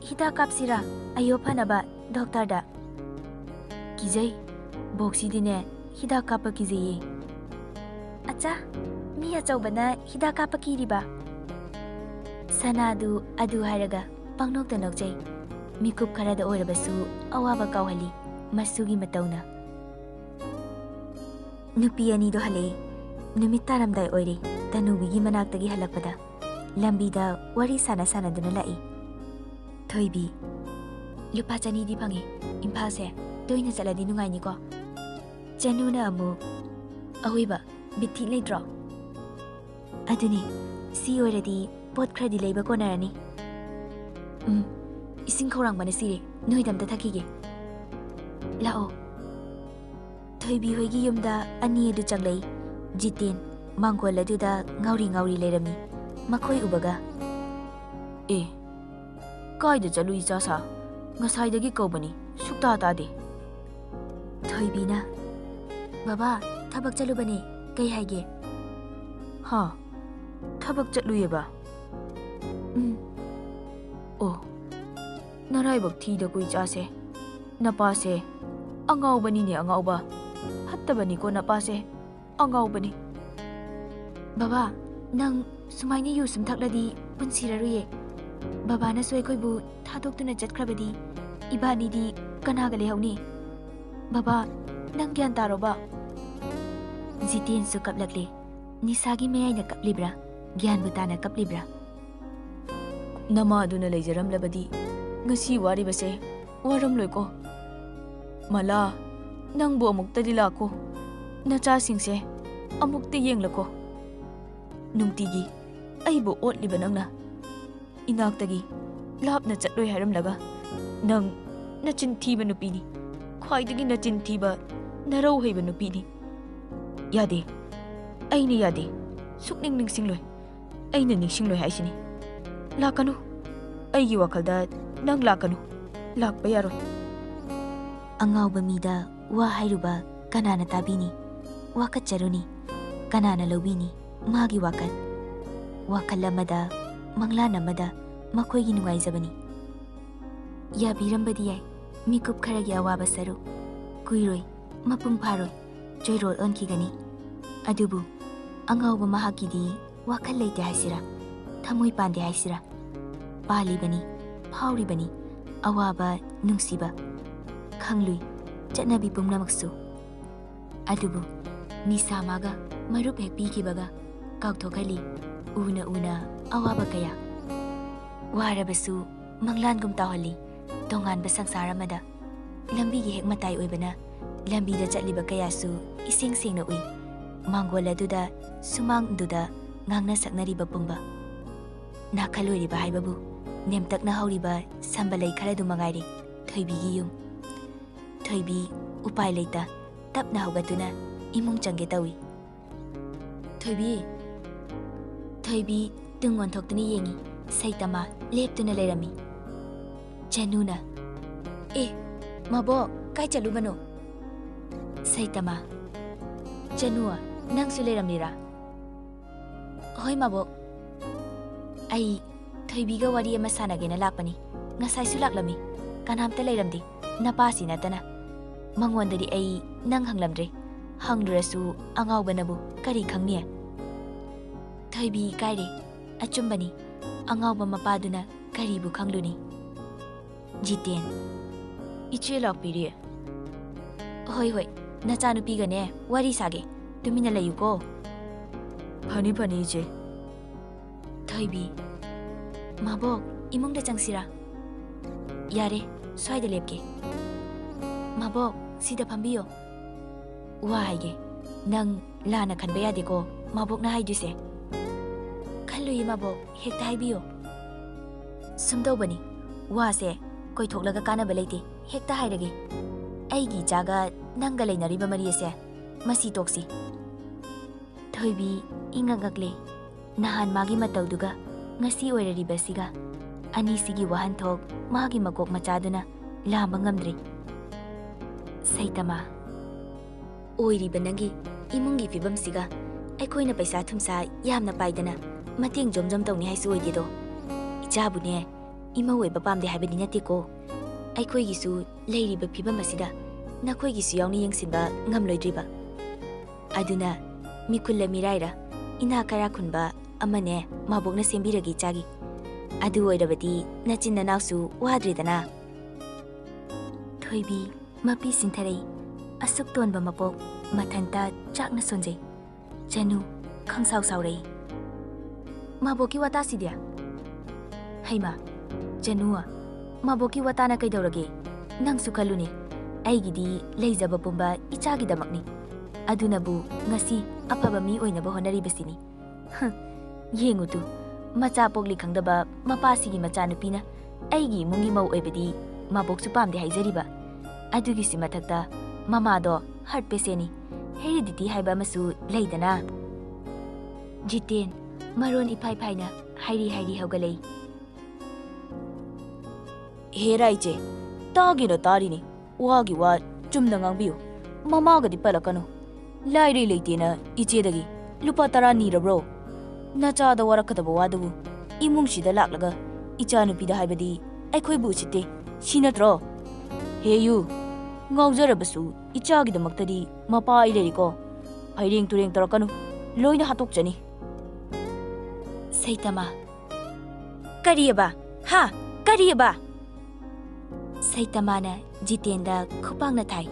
ꯍꯤꯗꯥꯛ ꯀꯥꯞꯁꯤꯔꯥ, ꯑꯌꯣ ꯐꯅꯕ, ꯗꯣꯛꯇꯔꯗ? ꯀꯤꯖꯩ꯫ ꯕꯣꯛꯁꯤꯗꯤꯅꯦ, ꯍꯤꯗꯥꯛ ꯀꯥꯞꯄ ꯀꯤꯖꯩꯌꯦ꯫ ꯑꯠꯆꯥ, ꯃꯤ ꯑꯆꯧꯕꯅ ꯍꯤꯗꯥꯛ ꯀꯥꯞꯄ ꯀꯤꯔꯤꯕ? ꯁꯅꯥꯗꯨ ꯑꯗꯨ ꯍꯥꯏꯔꯒ ꯄꯪꯅꯣꯛꯇ ꯅꯣꯛꯆꯩ꯫ ꯃꯤꯀꯨꯞ ꯈꯔꯗ ꯑꯣꯏꯔꯕꯁꯨ ꯑꯋꯥꯕ ꯀꯥꯎꯍꯜꯂꯤ ꯃꯁꯨꯒꯤ ꯃꯇꯧꯅ꯫ ꯅꯨꯄꯤ ꯑꯅꯤꯗꯣ ꯍꯜꯂꯛꯏ꯫ ꯅꯨꯃꯤꯠ ꯇꯥꯔꯝꯗꯥꯏ ꯑꯣꯏꯔꯦ꯫ ꯇꯅꯨꯕꯤꯒꯤ ꯃꯅꯥꯛꯇꯒꯤ ꯍꯜꯂꯛꯄꯗ ꯂꯝꯕꯤꯗ ꯋꯥꯔꯤ ꯁꯥꯟꯅ ꯁꯥꯟꯅꯗꯨꯅ ꯂꯥꯛꯏ꯫ ꯊꯣꯏꯕꯤ, "ꯂꯨꯄꯥ ꯆꯅꯤꯗꯤ ꯐꯪꯉꯦ꯫ ꯏꯝꯐꯥꯜꯁꯦ ꯇꯣꯏꯅ ꯆꯠꯂꯗꯤ ꯅꯨꯡꯉꯥꯏꯅꯤꯀꯣ?" ꯆꯅꯨꯅ ꯑꯃꯨꯛ, "ꯑꯋꯣꯏꯕ, ꯕꯤꯠ ꯊꯤ ꯂꯩꯇ꯭ꯔꯣ?" "ꯑꯗꯨꯅꯤ, ꯁꯤ ꯑꯣꯏꯔꯗꯤ ꯄꯣꯠ ꯈꯔꯗꯤ ꯂꯩꯕ ꯀꯣꯟꯅꯔꯅꯤ꯫ ꯎꯝ, ꯏꯁꯤꯡ ꯈꯧꯔꯥꯡꯕꯅ ꯁꯤꯔꯦ, ꯅꯣꯏꯗ ꯑꯝꯇ ꯊꯛꯈꯤꯒꯦ꯫ ꯂꯥꯛꯑꯣ꯫" ꯊꯣꯏꯕꯤ ꯍꯣꯏꯒꯤ ꯌꯨꯝꯗ ꯑꯅꯤ ꯑꯗꯨ ꯆꯪꯂꯛꯏ꯫ ꯖꯤꯇꯦꯟ ꯃꯥꯡꯒꯣꯜ ꯑꯗꯨꯗ ꯉꯥꯎꯔꯤ ꯉꯥꯎꯔꯤ ꯂꯩꯔꯝꯃꯤ꯫ ꯃꯈꯣꯏ ꯎꯕꯒ, "ꯑꯦ, ꯀꯥꯏꯗ ꯆꯠꯂꯨꯏ ꯏꯆꯥ ꯁꯥ? ꯉꯁꯥꯏꯗꯒꯤ ꯀꯧꯕꯅꯤ, ꯁꯨꯛꯇꯥ ꯇꯥꯗꯦ꯫" ꯊꯣꯏꯕꯤꯅ, "ꯕꯕꯥ, ꯊꯕꯛ ꯆꯠꯂꯨꯕꯅꯦ꯫ ꯀꯩ ꯍꯥꯏꯒꯦ?" "ꯍꯥ? ꯊꯕꯛ ꯆꯠꯂꯨꯏꯌꯦꯕ?" "ꯎꯝ꯫" "ꯑꯣ, ꯅꯔꯥꯏꯕꯛ ꯊꯤꯗꯀꯣ ꯏꯆꯥꯁꯦ꯫ ꯅꯄꯥꯁꯦ ꯑꯉꯥꯎꯕꯅꯤꯅꯦ, ꯑꯉꯥꯎꯕ꯫ ꯐꯠꯇꯕꯅꯤꯀꯣ ꯅꯄꯥꯁꯦ, ꯑꯉꯥꯎꯕꯅꯤ꯫" "ꯕꯕꯥ, ꯅꯪ ꯁꯨꯃꯥꯏꯅ ꯌꯨ ꯁꯨꯝ ꯊꯛꯂꯗꯤ ꯄꯨꯟꯁꯤꯔꯔꯣꯏꯌꯦ꯫ ꯕꯕꯥꯅꯁꯨ ꯑꯩꯈꯣꯏꯕꯨ ꯊꯥꯗꯣꯛꯇꯨꯅ ꯆꯠꯈ꯭ꯔꯕꯗꯤ ꯏꯕꯥꯅꯤꯗꯤ ꯀꯅꯥꯒ ꯂꯩꯍꯧꯅꯤ? ꯕꯕꯥ, ꯅꯪ ꯒ꯭ꯌꯥꯟ ꯇꯥꯔꯣꯕ꯫" ꯖꯤꯇꯦꯟꯁꯨ ꯀꯞꯂꯛꯂꯦ꯫ ꯅꯤꯁꯥꯒꯤ ꯃꯌꯥꯏꯅ ꯀꯞꯂꯤꯕ꯭ꯔꯥ? ꯒ꯭ꯌꯥꯟꯕꯨ ꯇꯥꯅ ꯀꯞꯂꯤꯕ꯭ꯔꯥ? "ꯅꯃꯥꯗꯨꯅ ꯂꯩꯖꯔꯝꯂꯕꯗꯤ ꯉꯁꯤ ꯋꯥꯔꯤꯕꯁꯦ ꯋꯥꯔꯝꯂꯣꯏꯀꯣ꯫ ꯃꯂꯥ, ꯅꯪꯕꯨ ꯑꯃꯨꯛꯇꯗꯤ ꯂꯥꯛꯈꯣ꯫ ꯅꯆꯥꯁꯤꯡꯁꯦ ꯑꯃꯨꯛꯇ ꯌꯦꯡꯂꯀꯣ꯫ ꯅꯨꯡꯇꯤꯒꯤ ꯑꯩꯕꯨ ꯑꯣꯠꯂꯤꯕ ꯅꯪꯅ ꯏꯅꯥꯛꯇꯒꯤ ꯂꯥꯞꯅ ꯆꯠꯂꯣꯏ ꯍꯥꯏꯔꯝꯂꯒ ꯅꯪ ꯅꯆꯤꯟ ꯊꯤꯕ ꯅꯨꯄꯤꯅꯤ꯫ ꯈ꯭ꯋꯥꯏꯗꯒꯤ ꯅꯆꯤꯟ ꯊꯤꯕ, ꯅꯔꯧ ꯍꯩꯕ ꯅꯨꯄꯤꯅꯤ꯫ ꯌꯥꯗꯦ꯫ ꯑꯩꯅ ꯌꯥꯗꯦ꯫ ꯁꯨꯛꯅꯤꯡ ꯅꯤꯡꯁꯤꯡꯂꯣꯏ꯫ ꯑꯩꯅ ꯅꯤꯡꯁꯤꯡꯂꯣꯏ ꯍꯥꯏꯁꯤꯅꯤ꯫ ꯂꯥꯛꯀꯅꯨ꯫ ꯑꯩꯒꯤ ꯋꯥꯈꯜꯗ ꯅꯪ ꯂꯥꯛꯀꯅꯨ꯫ ꯂꯥꯛꯄ ꯌꯥꯔꯣꯏ꯫" ꯑꯉꯥꯎꯕ ꯃꯤꯗ ꯋꯥ ꯍꯥꯏꯔꯨꯕ ꯀꯅꯥꯅ ꯇꯥꯕꯤꯅꯤ? ꯋꯥꯀꯠꯆꯔꯨꯅꯤ꯫ ꯀꯅꯥꯅ ꯂꯧꯕꯤꯅꯤ ꯃꯥꯒꯤ ꯋꯥꯀꯠ? ꯋꯥꯈꯜ ꯑꯃꯗ, ꯃꯪꯂꯥꯟ ꯑꯃꯗ ꯃꯈꯣꯏꯒꯤ ꯅꯨꯡꯉꯥꯏꯖꯕꯅꯤ꯫ ꯌꯥꯕꯤꯔꯝꯕꯗꯤ ꯌꯥꯏ, ꯃꯤꯀꯨꯞ ꯈꯔꯒꯤ ꯑꯋꯥꯕ ꯁꯔꯨꯛ꯫ ꯀꯨꯏꯔꯣꯏ, ꯃꯄꯨꯡ ꯐꯥꯔꯣꯏ, ꯆꯣꯏꯔꯣꯜ ꯑꯣꯟꯈꯤꯒꯅꯤ꯫ ꯑꯗꯨꯕꯨ ꯑꯉꯥꯎꯕ ꯃꯍꯥꯛꯀꯤꯗꯤ ꯋꯥꯈꯜ ꯂꯩꯇꯦ ꯍꯥꯏꯁꯤꯔꯥ, ꯊꯃꯣꯏ ꯄꯥꯟꯗꯦ ꯍꯥꯏꯁꯤꯔꯥ, ꯄꯥꯜꯂꯤꯕꯅꯤ, ꯐꯥꯎꯔꯤꯕꯅꯤ, ꯑꯋꯥꯕ, ꯅꯨꯡꯁꯤꯕ꯫ ꯈꯪꯂꯨꯏ ꯆꯠꯅꯕꯤ ꯄꯨꯝꯅꯃꯛꯁꯨ꯫ ꯑꯗꯨꯕꯨ ꯅꯤꯁꯥ ꯃꯥꯒ ꯃꯔꯨꯞ ꯍꯦꯛ ꯄꯤꯈꯤꯕꯒ ꯀꯥꯎꯊꯣꯛꯍꯜꯂꯤ ꯎꯅ ꯎꯅ ꯑꯋꯥꯕ ꯀꯌꯥ꯫ ꯋꯥꯔꯕꯁꯨ ꯃꯪꯂꯥꯟꯒꯨꯝ ꯇꯥꯎꯍꯜꯂꯤ ꯇꯣꯉꯥꯟꯕ ꯁꯪꯁꯥꯔ ꯑꯃꯗ꯫ ꯂꯝꯕꯤꯒꯤ ꯍꯦꯛ ꯃꯇꯥꯏ ꯑꯣꯏꯕꯅ ꯂꯝꯕꯤꯗ ꯆꯠꯂꯤꯕ ꯀꯌꯥꯁꯨ ꯏꯁꯦꯡ ꯁꯦꯡꯅ ꯎꯏ꯫ ꯃꯥꯡꯒꯣꯜ ꯑꯗꯨꯗ ꯁꯨꯃꯥꯡꯗꯨꯗ ꯉꯥꯡꯅ ꯁꯛꯅꯔꯤꯕ ꯄꯨꯝꯕ꯫ ꯅꯥꯈꯜꯂꯣꯏꯔꯤꯕ ꯍꯥꯏꯕꯕꯨ ꯅꯦꯝꯇꯛꯅ ꯍꯧꯔꯤꯕ ꯁꯝꯕꯂꯩ ꯈꯔꯗꯨ ꯃꯉꯥꯏꯔꯦ ꯊꯣꯏꯕꯤꯒꯤ ꯌꯨꯝ꯫ ꯊꯣꯏꯕꯤ ꯎꯄꯥꯏ ꯂꯩꯇ ꯇꯞꯅ ꯍꯧꯒꯠꯇꯨꯅ ꯏꯃꯨꯡ ꯆꯪꯒꯦ ꯇꯧꯏ꯫ "ꯊꯣꯏꯕꯤ!" ꯊꯣꯏꯕꯤ ꯇꯨꯡ ꯑꯣꯟꯊꯣꯛꯇꯨꯅ ꯌꯦꯡꯏ꯫ ꯁꯩꯇꯃꯥ ꯂꯦꯞꯇꯨꯅ ꯂꯩꯔꯝꯃꯤ꯫ ꯆꯅꯨꯅ, "ꯑꯦ, ꯃꯕꯣꯛ, ꯀꯥꯏ ꯆꯠꯂꯨꯕꯅꯣ?" ꯁꯩꯇꯃꯥ, "ꯆꯅꯨ, ꯅꯪꯁꯨ ꯂꯩꯔꯝꯂꯤꯔꯥ?" "ꯍꯣꯏ, ꯃꯕꯣꯛ꯫ ꯑꯩ ꯊꯣꯏꯕꯤꯒ ꯋꯥꯔꯤ ꯑꯃ ꯁꯥꯟꯅꯒꯦꯅ ꯂꯥꯛꯄꯅꯤ꯫ ꯉꯁꯥꯏꯁꯨ ꯂꯥꯛꯂꯝꯃꯤ꯫ ꯀꯅꯥꯝꯇ ꯂꯩꯔꯝꯗꯦ, ꯅꯄꯥꯁꯤ ꯅꯠꯇꯅ꯫ ꯃꯉꯣꯟꯗꯗꯤ ꯑꯩ ꯅꯪ ꯍꯪꯂꯝꯗ꯭ꯔꯦ꯫ ꯍꯪꯂꯨꯔꯁꯨ ꯑꯉꯥꯎꯕꯅꯕꯨ ꯀꯔꯤ ꯈꯪꯅꯤ?" ꯊꯣꯏꯕꯤ ꯏꯀꯥꯏꯔꯦ꯫ ꯑꯆꯨꯝꯕꯅꯤ, ꯑꯉꯥꯎꯕ ꯃꯄꯥꯗꯨꯅ ꯀꯔꯤꯕꯨ ꯈꯪꯂꯨꯅꯤ? ꯖꯤꯇꯦꯟ, "ꯏꯆꯦ ꯂꯥꯛꯄꯤꯔꯦ꯫ ꯍꯣꯏ, ꯍꯣꯏ, ꯅꯆꯥꯅꯨꯄꯤꯒꯅꯦ ꯋꯥꯔꯤ ꯁꯥꯒꯦ꯫ ꯇꯨꯃꯤꯟꯅ ꯂꯩꯌꯨꯀꯣ꯫" "ꯐꯅꯤ, ꯐꯅꯤ, ꯏꯆꯦ꯫" ꯊꯣꯏꯕꯤ, "ꯃꯥꯕꯣꯛ, ꯏꯃꯨꯡꯗ ꯆꯪꯁꯤꯔꯥ?" "ꯌꯥꯔꯦ, ꯁ꯭ꯋꯥꯏꯗ ꯂꯦꯞꯀꯦ꯫" "ꯃꯥꯕꯣꯛ, ꯁꯤꯗ ꯐꯝꯕꯤꯌꯣ꯫ ꯋꯥ ꯍꯥꯏꯒꯦ, ꯅꯪ ꯂꯥꯟꯅ ꯈꯟꯕ ꯌꯥꯗꯦꯀꯣ ꯃꯥꯕꯣꯛꯅ ꯍꯥꯏꯗꯣꯏꯁꯦ꯫" "ꯈꯜꯂꯨꯏ ꯃꯥꯕꯣꯛ, ꯍꯦꯛꯇ ꯍꯥꯏꯕꯤꯌꯣ꯫" "ꯁꯨꯝ ꯇꯧꯕꯅꯤ, ꯋꯥꯁꯦ ꯀꯣꯏꯊꯣꯛꯂꯒ ꯀꯥꯟꯅꯕ ꯂꯩꯇꯦ, ꯍꯦꯛꯇ ꯍꯥꯏꯔꯒꯦ꯫ ꯑꯩꯒꯤ ꯏꯆꯥꯒ ꯅꯪꯒ ꯂꯩꯅꯔꯤꯕ ꯃꯔꯤ ꯑꯁꯦ ꯃꯁꯤ ꯇꯣꯛꯁꯤ꯫" ꯊꯣꯏꯕꯤ ꯏꯉꯛ ꯉꯛꯂꯦ꯫ ꯅꯍꯥꯟ ꯃꯥꯒꯤ ꯃꯇꯧꯗꯨꯒ ꯉꯁꯤ ꯑꯣꯏꯔꯔꯤꯕꯁꯤꯒ, ꯑꯅꯤꯁꯤꯒꯤ ꯋꯥꯍꯟꯊꯣꯛ ꯃꯥꯒꯤ ꯃꯀꯣꯛ ꯃꯆꯥꯗꯨꯅ ꯂꯥꯝꯕ ꯉꯝꯗ꯭ꯔꯦ꯫ ꯁꯩꯇꯃꯥ, "ꯑꯣꯏꯔꯤꯕ ꯅꯪꯒꯤ ꯏꯃꯨꯡꯒꯤ ꯐꯤꯕꯝꯁꯤꯒ ꯑꯩꯈꯣꯏꯅ ꯄꯩꯁꯥ ꯊꯨꯝꯁꯥ ꯌꯥꯝꯅ ꯄꯥꯏꯗꯅ ꯃꯇꯦꯡ ꯖꯣꯝ ꯖꯣꯝ ꯇꯧꯅꯤ ꯍꯥꯏꯁꯨ ꯑꯣꯏꯗꯦꯗꯣ꯫ ꯏꯆꯥꯕꯨꯅꯦ, ꯏꯃꯧ ꯑꯣꯏꯕ ꯄꯥꯝꯗꯦ ꯍꯥꯏꯕꯗꯤ ꯅꯠꯇꯦꯀꯣ꯫ ꯑꯩꯈꯣꯏꯒꯤꯁꯨ ꯂꯩꯔꯤꯕ ꯐꯤꯕꯝ ꯑꯁꯤꯗ ꯅꯈꯣꯏꯒꯤꯁꯨ ꯌꯥꯎꯅ ꯌꯦꯡꯁꯤꯟꯕ ꯉꯝꯂꯣꯏꯗ꯭ꯔꯤꯕ꯫ ꯑꯗꯨꯅ ꯃꯤꯈꯨꯜꯂ ꯃꯤꯔꯥꯏꯔ, ꯏꯅꯥꯛ ꯀꯩꯔꯥꯛ ꯈꯨꯟꯕ ꯑꯃꯅꯦ ꯃꯥꯕꯣꯛꯅ ꯁꯦꯝꯕꯤꯔꯒꯦ ꯏꯆꯥꯒꯤ꯫ ꯑꯗꯨ ꯑꯣꯏꯔꯕꯗꯤ ꯅꯆꯤꯟ ꯅꯅꯥꯎꯁꯨ ꯋꯥꯗ꯭ꯔꯦꯗꯅ꯫ ꯊꯣꯏꯕꯤ ꯃꯄꯤ ꯁꯤꯟꯊꯔꯩ, ꯑꯁꯨꯛ ꯇꯣꯟꯕ ꯃꯄꯣꯛ, ꯃꯊꯟꯇ ꯆꯥꯛꯅ ꯁꯣꯟꯖꯩ꯫ ꯆꯅꯨ ꯈꯪꯁꯥꯎ ꯁꯥꯎꯔꯛꯏ꯫ ꯃꯥꯕꯣꯛꯀꯤ ꯋꯥꯇꯥꯁꯤꯗꯤ? ꯍꯩꯃꯥ, ꯆꯅꯨ, ꯃꯥꯕꯣꯛꯀꯤ ꯋꯥꯇꯥꯅ ꯀꯩꯗꯧꯔꯒꯦ? ꯅꯪꯁꯨ ꯈꯜꯂꯨꯅꯦ, ꯑꯩꯒꯤꯗꯤ ꯂꯩꯖꯕ ꯄꯨꯝꯕ ꯏꯆꯥꯒꯤꯗꯃꯛꯅꯤ꯫ ꯑꯗꯨꯅꯕꯨ ꯉꯁꯤ ꯑꯐꯕ ꯃꯤ ꯑꯣꯏꯅꯕ ꯍꯣꯠꯅꯔꯤꯕꯁꯤꯅꯤ꯫ ꯍ, ꯌꯦꯡꯉꯨ ꯇꯨ, ꯃꯆꯥ ꯄꯣꯛꯂꯤ ꯈꯪꯗꯕ ꯃꯄꯥꯁꯤꯒꯤ ꯃꯆꯥꯅꯨꯄꯤꯅ ꯑꯩꯒꯤ ꯏꯃꯨꯡꯒꯤ ꯃꯧ ꯑꯣꯏꯕꯗꯤ ꯃꯥꯕꯣꯛꯁꯨ ꯄꯥꯝꯗꯦ ꯍꯥꯏꯖꯔꯤꯕ꯫ ꯑꯗꯨꯒꯤꯁꯤ ꯃꯊꯛꯇ ꯃꯃꯥꯗꯣ heart patientꯅꯤ, heredity ꯍꯥꯏꯕ ꯑꯃꯁꯨ ꯂꯩꯗꯅ꯫ ꯖꯤꯇꯦꯟ ꯃꯔꯣꯟ ꯏꯐꯥꯏ ꯐꯥꯏꯅ ꯍꯥꯏꯔꯤ ꯍꯥꯏꯔꯤ ꯍꯧꯒꯠꯂꯛꯏ꯫ ꯍꯦꯔꯥ ꯏꯆꯦ, ꯇꯥꯒꯦꯅ ꯇꯥꯔꯤꯅꯤ, ꯋꯥꯒꯤ ꯋꯥ ꯆꯨꯝꯅ ꯉꯥꯡꯕꯤꯌꯨ, ꯃꯃꯥꯒꯗꯤ ꯄꯜꯂꯛꯀꯅꯨ꯫ ꯂꯥꯏꯔꯩ ꯂꯩꯇꯦꯅ ꯏꯆꯦꯗꯒꯤ ꯂꯨꯄꯥ ꯇꯔꯥ ꯅꯤꯔꯕ꯭ꯔꯣ? ꯅꯆꯥꯗ ꯋꯥꯔꯛꯀꯗꯕ ꯋꯥꯗꯨꯕꯨ ꯏꯃꯨꯡꯁꯤꯗ ꯂꯥꯛꯂꯒ ꯏꯆꯥꯅꯨꯄꯤꯗ ꯍꯥꯏꯕꯗꯤ ꯑꯩꯈꯣꯏꯕꯨ ꯎꯁꯤꯠꯇꯦ, ꯁꯤ ꯅꯠꯇ꯭ꯔꯣ? ꯍꯦ ꯌꯨ, ꯉꯥꯎꯖꯔꯕꯁꯨ ꯏꯆꯥꯒꯤꯗꯃꯛꯇꯗꯤ ꯃꯄꯥ ꯑꯩ ꯂꯩꯔꯤꯀꯣ꯫ ꯐꯩꯔꯦꯡ ꯇꯨꯔꯦꯡ ꯇꯧꯔꯛꯀꯅꯨ, ꯂꯣꯏꯅ ꯍꯥꯠꯇꯣꯛꯆꯅꯤ꯫ ꯁꯩꯇꯃꯥ, ꯀꯔꯤꯑꯕ? ꯍꯥ? ꯀꯔꯤꯑꯕ? ꯁꯩꯇꯃꯥꯅ ꯖꯤꯇꯦꯟꯗ ꯈꯨꯄꯥꯛꯅ ꯊꯥꯏ꯫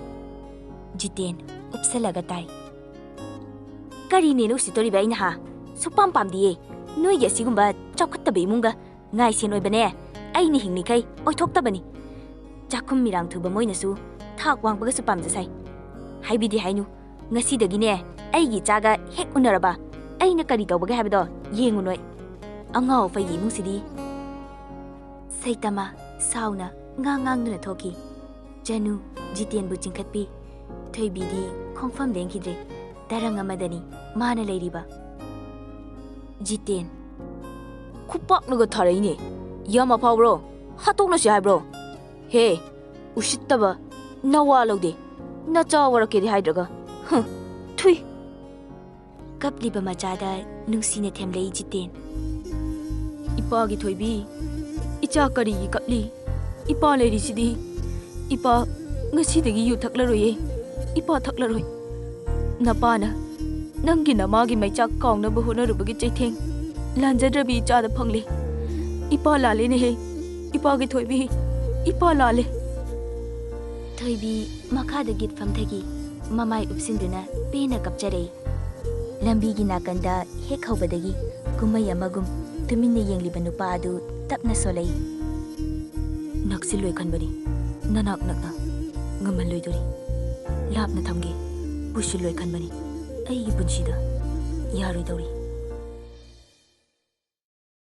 ꯖꯤꯇꯦꯟ ꯎꯞꯁꯜꯂꯒ ꯇꯥꯏ꯫ ꯀꯔꯤꯅꯦꯅ ꯎꯁꯤꯠꯇꯣꯔꯤꯕ ꯑꯩꯅ, ꯍꯥ? ꯁꯨꯛꯄꯥꯝ ꯄꯥꯝꯗꯤꯌꯦ꯫ ꯅꯣꯏꯒꯤ ꯑꯁꯤꯒꯨꯝꯕ ꯆꯥꯎꯈꯠꯇꯕ ꯏꯃꯨꯡꯒ ꯉꯥꯏꯁꯦꯟ ꯑꯣꯏꯕꯅꯦ ꯑꯩꯅ ꯍꯤꯡꯂꯤꯈꯩ ꯑꯣꯏꯊꯣꯛꯇꯕꯅꯤ꯫ ꯆꯥꯛꯈꯨꯝ ꯃꯤꯔꯥꯡ ꯊꯨꯕ ꯃꯣꯏꯅꯁꯨ ꯊꯥꯛ ꯋꯥꯡꯕꯒꯁꯨ ꯄꯥꯝꯖꯁꯥꯏ꯫ ꯍꯥꯏꯕꯤꯗꯦ ꯍꯥꯏꯅꯨ, ꯉꯁꯤꯗꯒꯤꯅꯦ ꯑꯩꯒꯤ ꯏꯆꯥꯒ ꯍꯦꯛ ꯎꯅꯔꯕ ꯑꯩꯅ ꯀꯔꯤ ꯇꯧꯕꯒꯦ ꯍꯥꯏꯕꯗꯣ ꯌꯦꯡꯉꯨ ꯅꯣꯏ꯫ ꯑꯉꯥꯎ ꯑꯐꯩꯒꯤ ꯏꯃꯨꯡꯁꯤꯗꯤ꯫ ꯁꯩꯇꯃꯥ ꯁꯥꯎꯅ ꯉꯥꯡ ꯉꯥꯡꯗꯨꯅ ꯊꯣꯛꯈꯤ꯫ ꯆꯅꯨ ꯖꯤꯇꯦꯟꯕꯨ ꯆꯤꯡꯈꯠꯄꯤ꯫ ꯊꯣꯏꯕꯤꯗꯤ ꯈꯣꯡꯐꯝ ꯂꯦꯡꯈꯤꯗ꯭ꯔꯦ꯫ ꯇꯔꯪ ꯑꯃꯗꯅꯤ ꯃꯥꯅ ꯂꯩꯔꯤꯕ꯫ ꯖꯤꯇꯦꯟ꯫ ꯈꯨꯄꯥꯛꯅꯒ ꯊꯥꯔꯛꯏꯅꯦ꯫ ꯌꯥꯝ ꯑꯐꯥꯎꯕ꯭ꯔꯣ? ꯍꯥꯠꯇꯣꯛꯅꯁꯤ ꯍꯥꯏꯕ꯭ꯔꯣ? ꯍꯦ, ꯎꯁꯤꯠꯇꯕ, ꯅꯋꯥ ꯂꯧꯗꯦ꯫ ꯅꯆꯥ ꯋꯥꯔꯛꯀꯦꯗꯤ ꯍꯥꯏꯗ꯭ꯔꯒ꯫ ꯍꯨꯝ, ꯊꯨꯏ꯫ ꯀꯞꯂꯤꯕ ꯃꯆꯥꯗ ꯅꯨꯡꯁꯤꯅ ꯊꯦꯝꯂꯛꯏ ꯖꯤꯇꯦꯟ꯫ ꯏꯄꯥꯒꯤ ꯊꯣꯏꯕꯤ, ꯏꯆꯥ ꯀꯔꯤꯒꯤ ꯀꯞꯂꯤ? ꯏꯄꯥ ꯂꯩꯔꯤꯁꯤꯗꯤ꯫ ꯏꯄꯥ ꯉꯁꯤꯗꯒꯤ ꯌꯨ ꯊꯛꯂꯔꯣꯏꯌꯦ꯫ ꯏꯄꯥ ꯊꯛꯂꯔꯣꯏ꯫ ꯅꯄꯥꯅ ꯅꯪꯒꯤ ꯅꯃꯥꯒꯤ ꯃꯩꯆꯥꯛ ꯀꯥꯎꯅꯕ ꯍꯣꯠꯅꯔꯨꯕꯒꯤ ꯆꯩꯊꯦꯡ ꯂꯥꯟꯖꯗ꯭ꯔꯕꯤ ꯏꯆꯥꯗ ꯐꯪꯂꯦ꯫ ꯏꯄꯥ ꯂꯥꯜꯂꯦꯅꯦꯍꯦ, ꯏꯄꯥꯒꯤ ꯊꯣꯏꯕꯤ, ꯏꯄꯥ ꯂꯥꯜꯂꯦ꯫ ꯊꯣꯏꯕꯤ ꯃꯈꯥꯗ ꯒꯤꯠ ꯐꯝꯊꯈꯤ꯫ ꯃꯃꯥꯏ ꯎꯞꯁꯤꯟꯗꯨꯅ ꯄꯦꯟꯅ ꯀꯞꯆꯔꯛꯏ꯫ ꯂꯝꯕꯤꯒꯤ ꯅꯥꯀꯟꯗ ꯍꯦꯛ ꯍꯧꯕꯗꯒꯤ ꯀꯨꯝꯍꯩ ꯑꯃꯒꯨꯝ ꯇꯨꯃꯤꯟꯅ ꯌꯦꯡꯂꯤꯕ ꯅꯨꯄꯥ ꯑꯗꯨ ꯇꯞꯅ ꯁꯣꯜꯂꯛꯏ꯫ ꯅꯛꯁꯤꯜꯂꯣꯏ ꯈꯟꯕꯅꯤ, ꯅꯅꯥꯛ ꯅꯛꯅ ꯉꯝꯍꯜꯂꯣꯏꯗꯣꯔꯤ꯫ ꯂꯥꯞꯅ ꯊꯝꯒꯦ, ꯄꯨꯁꯤꯜꯂꯣꯏ ꯈꯟꯕꯅꯤ꯫ ꯑꯩꯒꯤ ꯄꯨꯟꯁꯤꯗ ꯌꯥꯔꯣꯏꯗꯧꯔꯤ꯫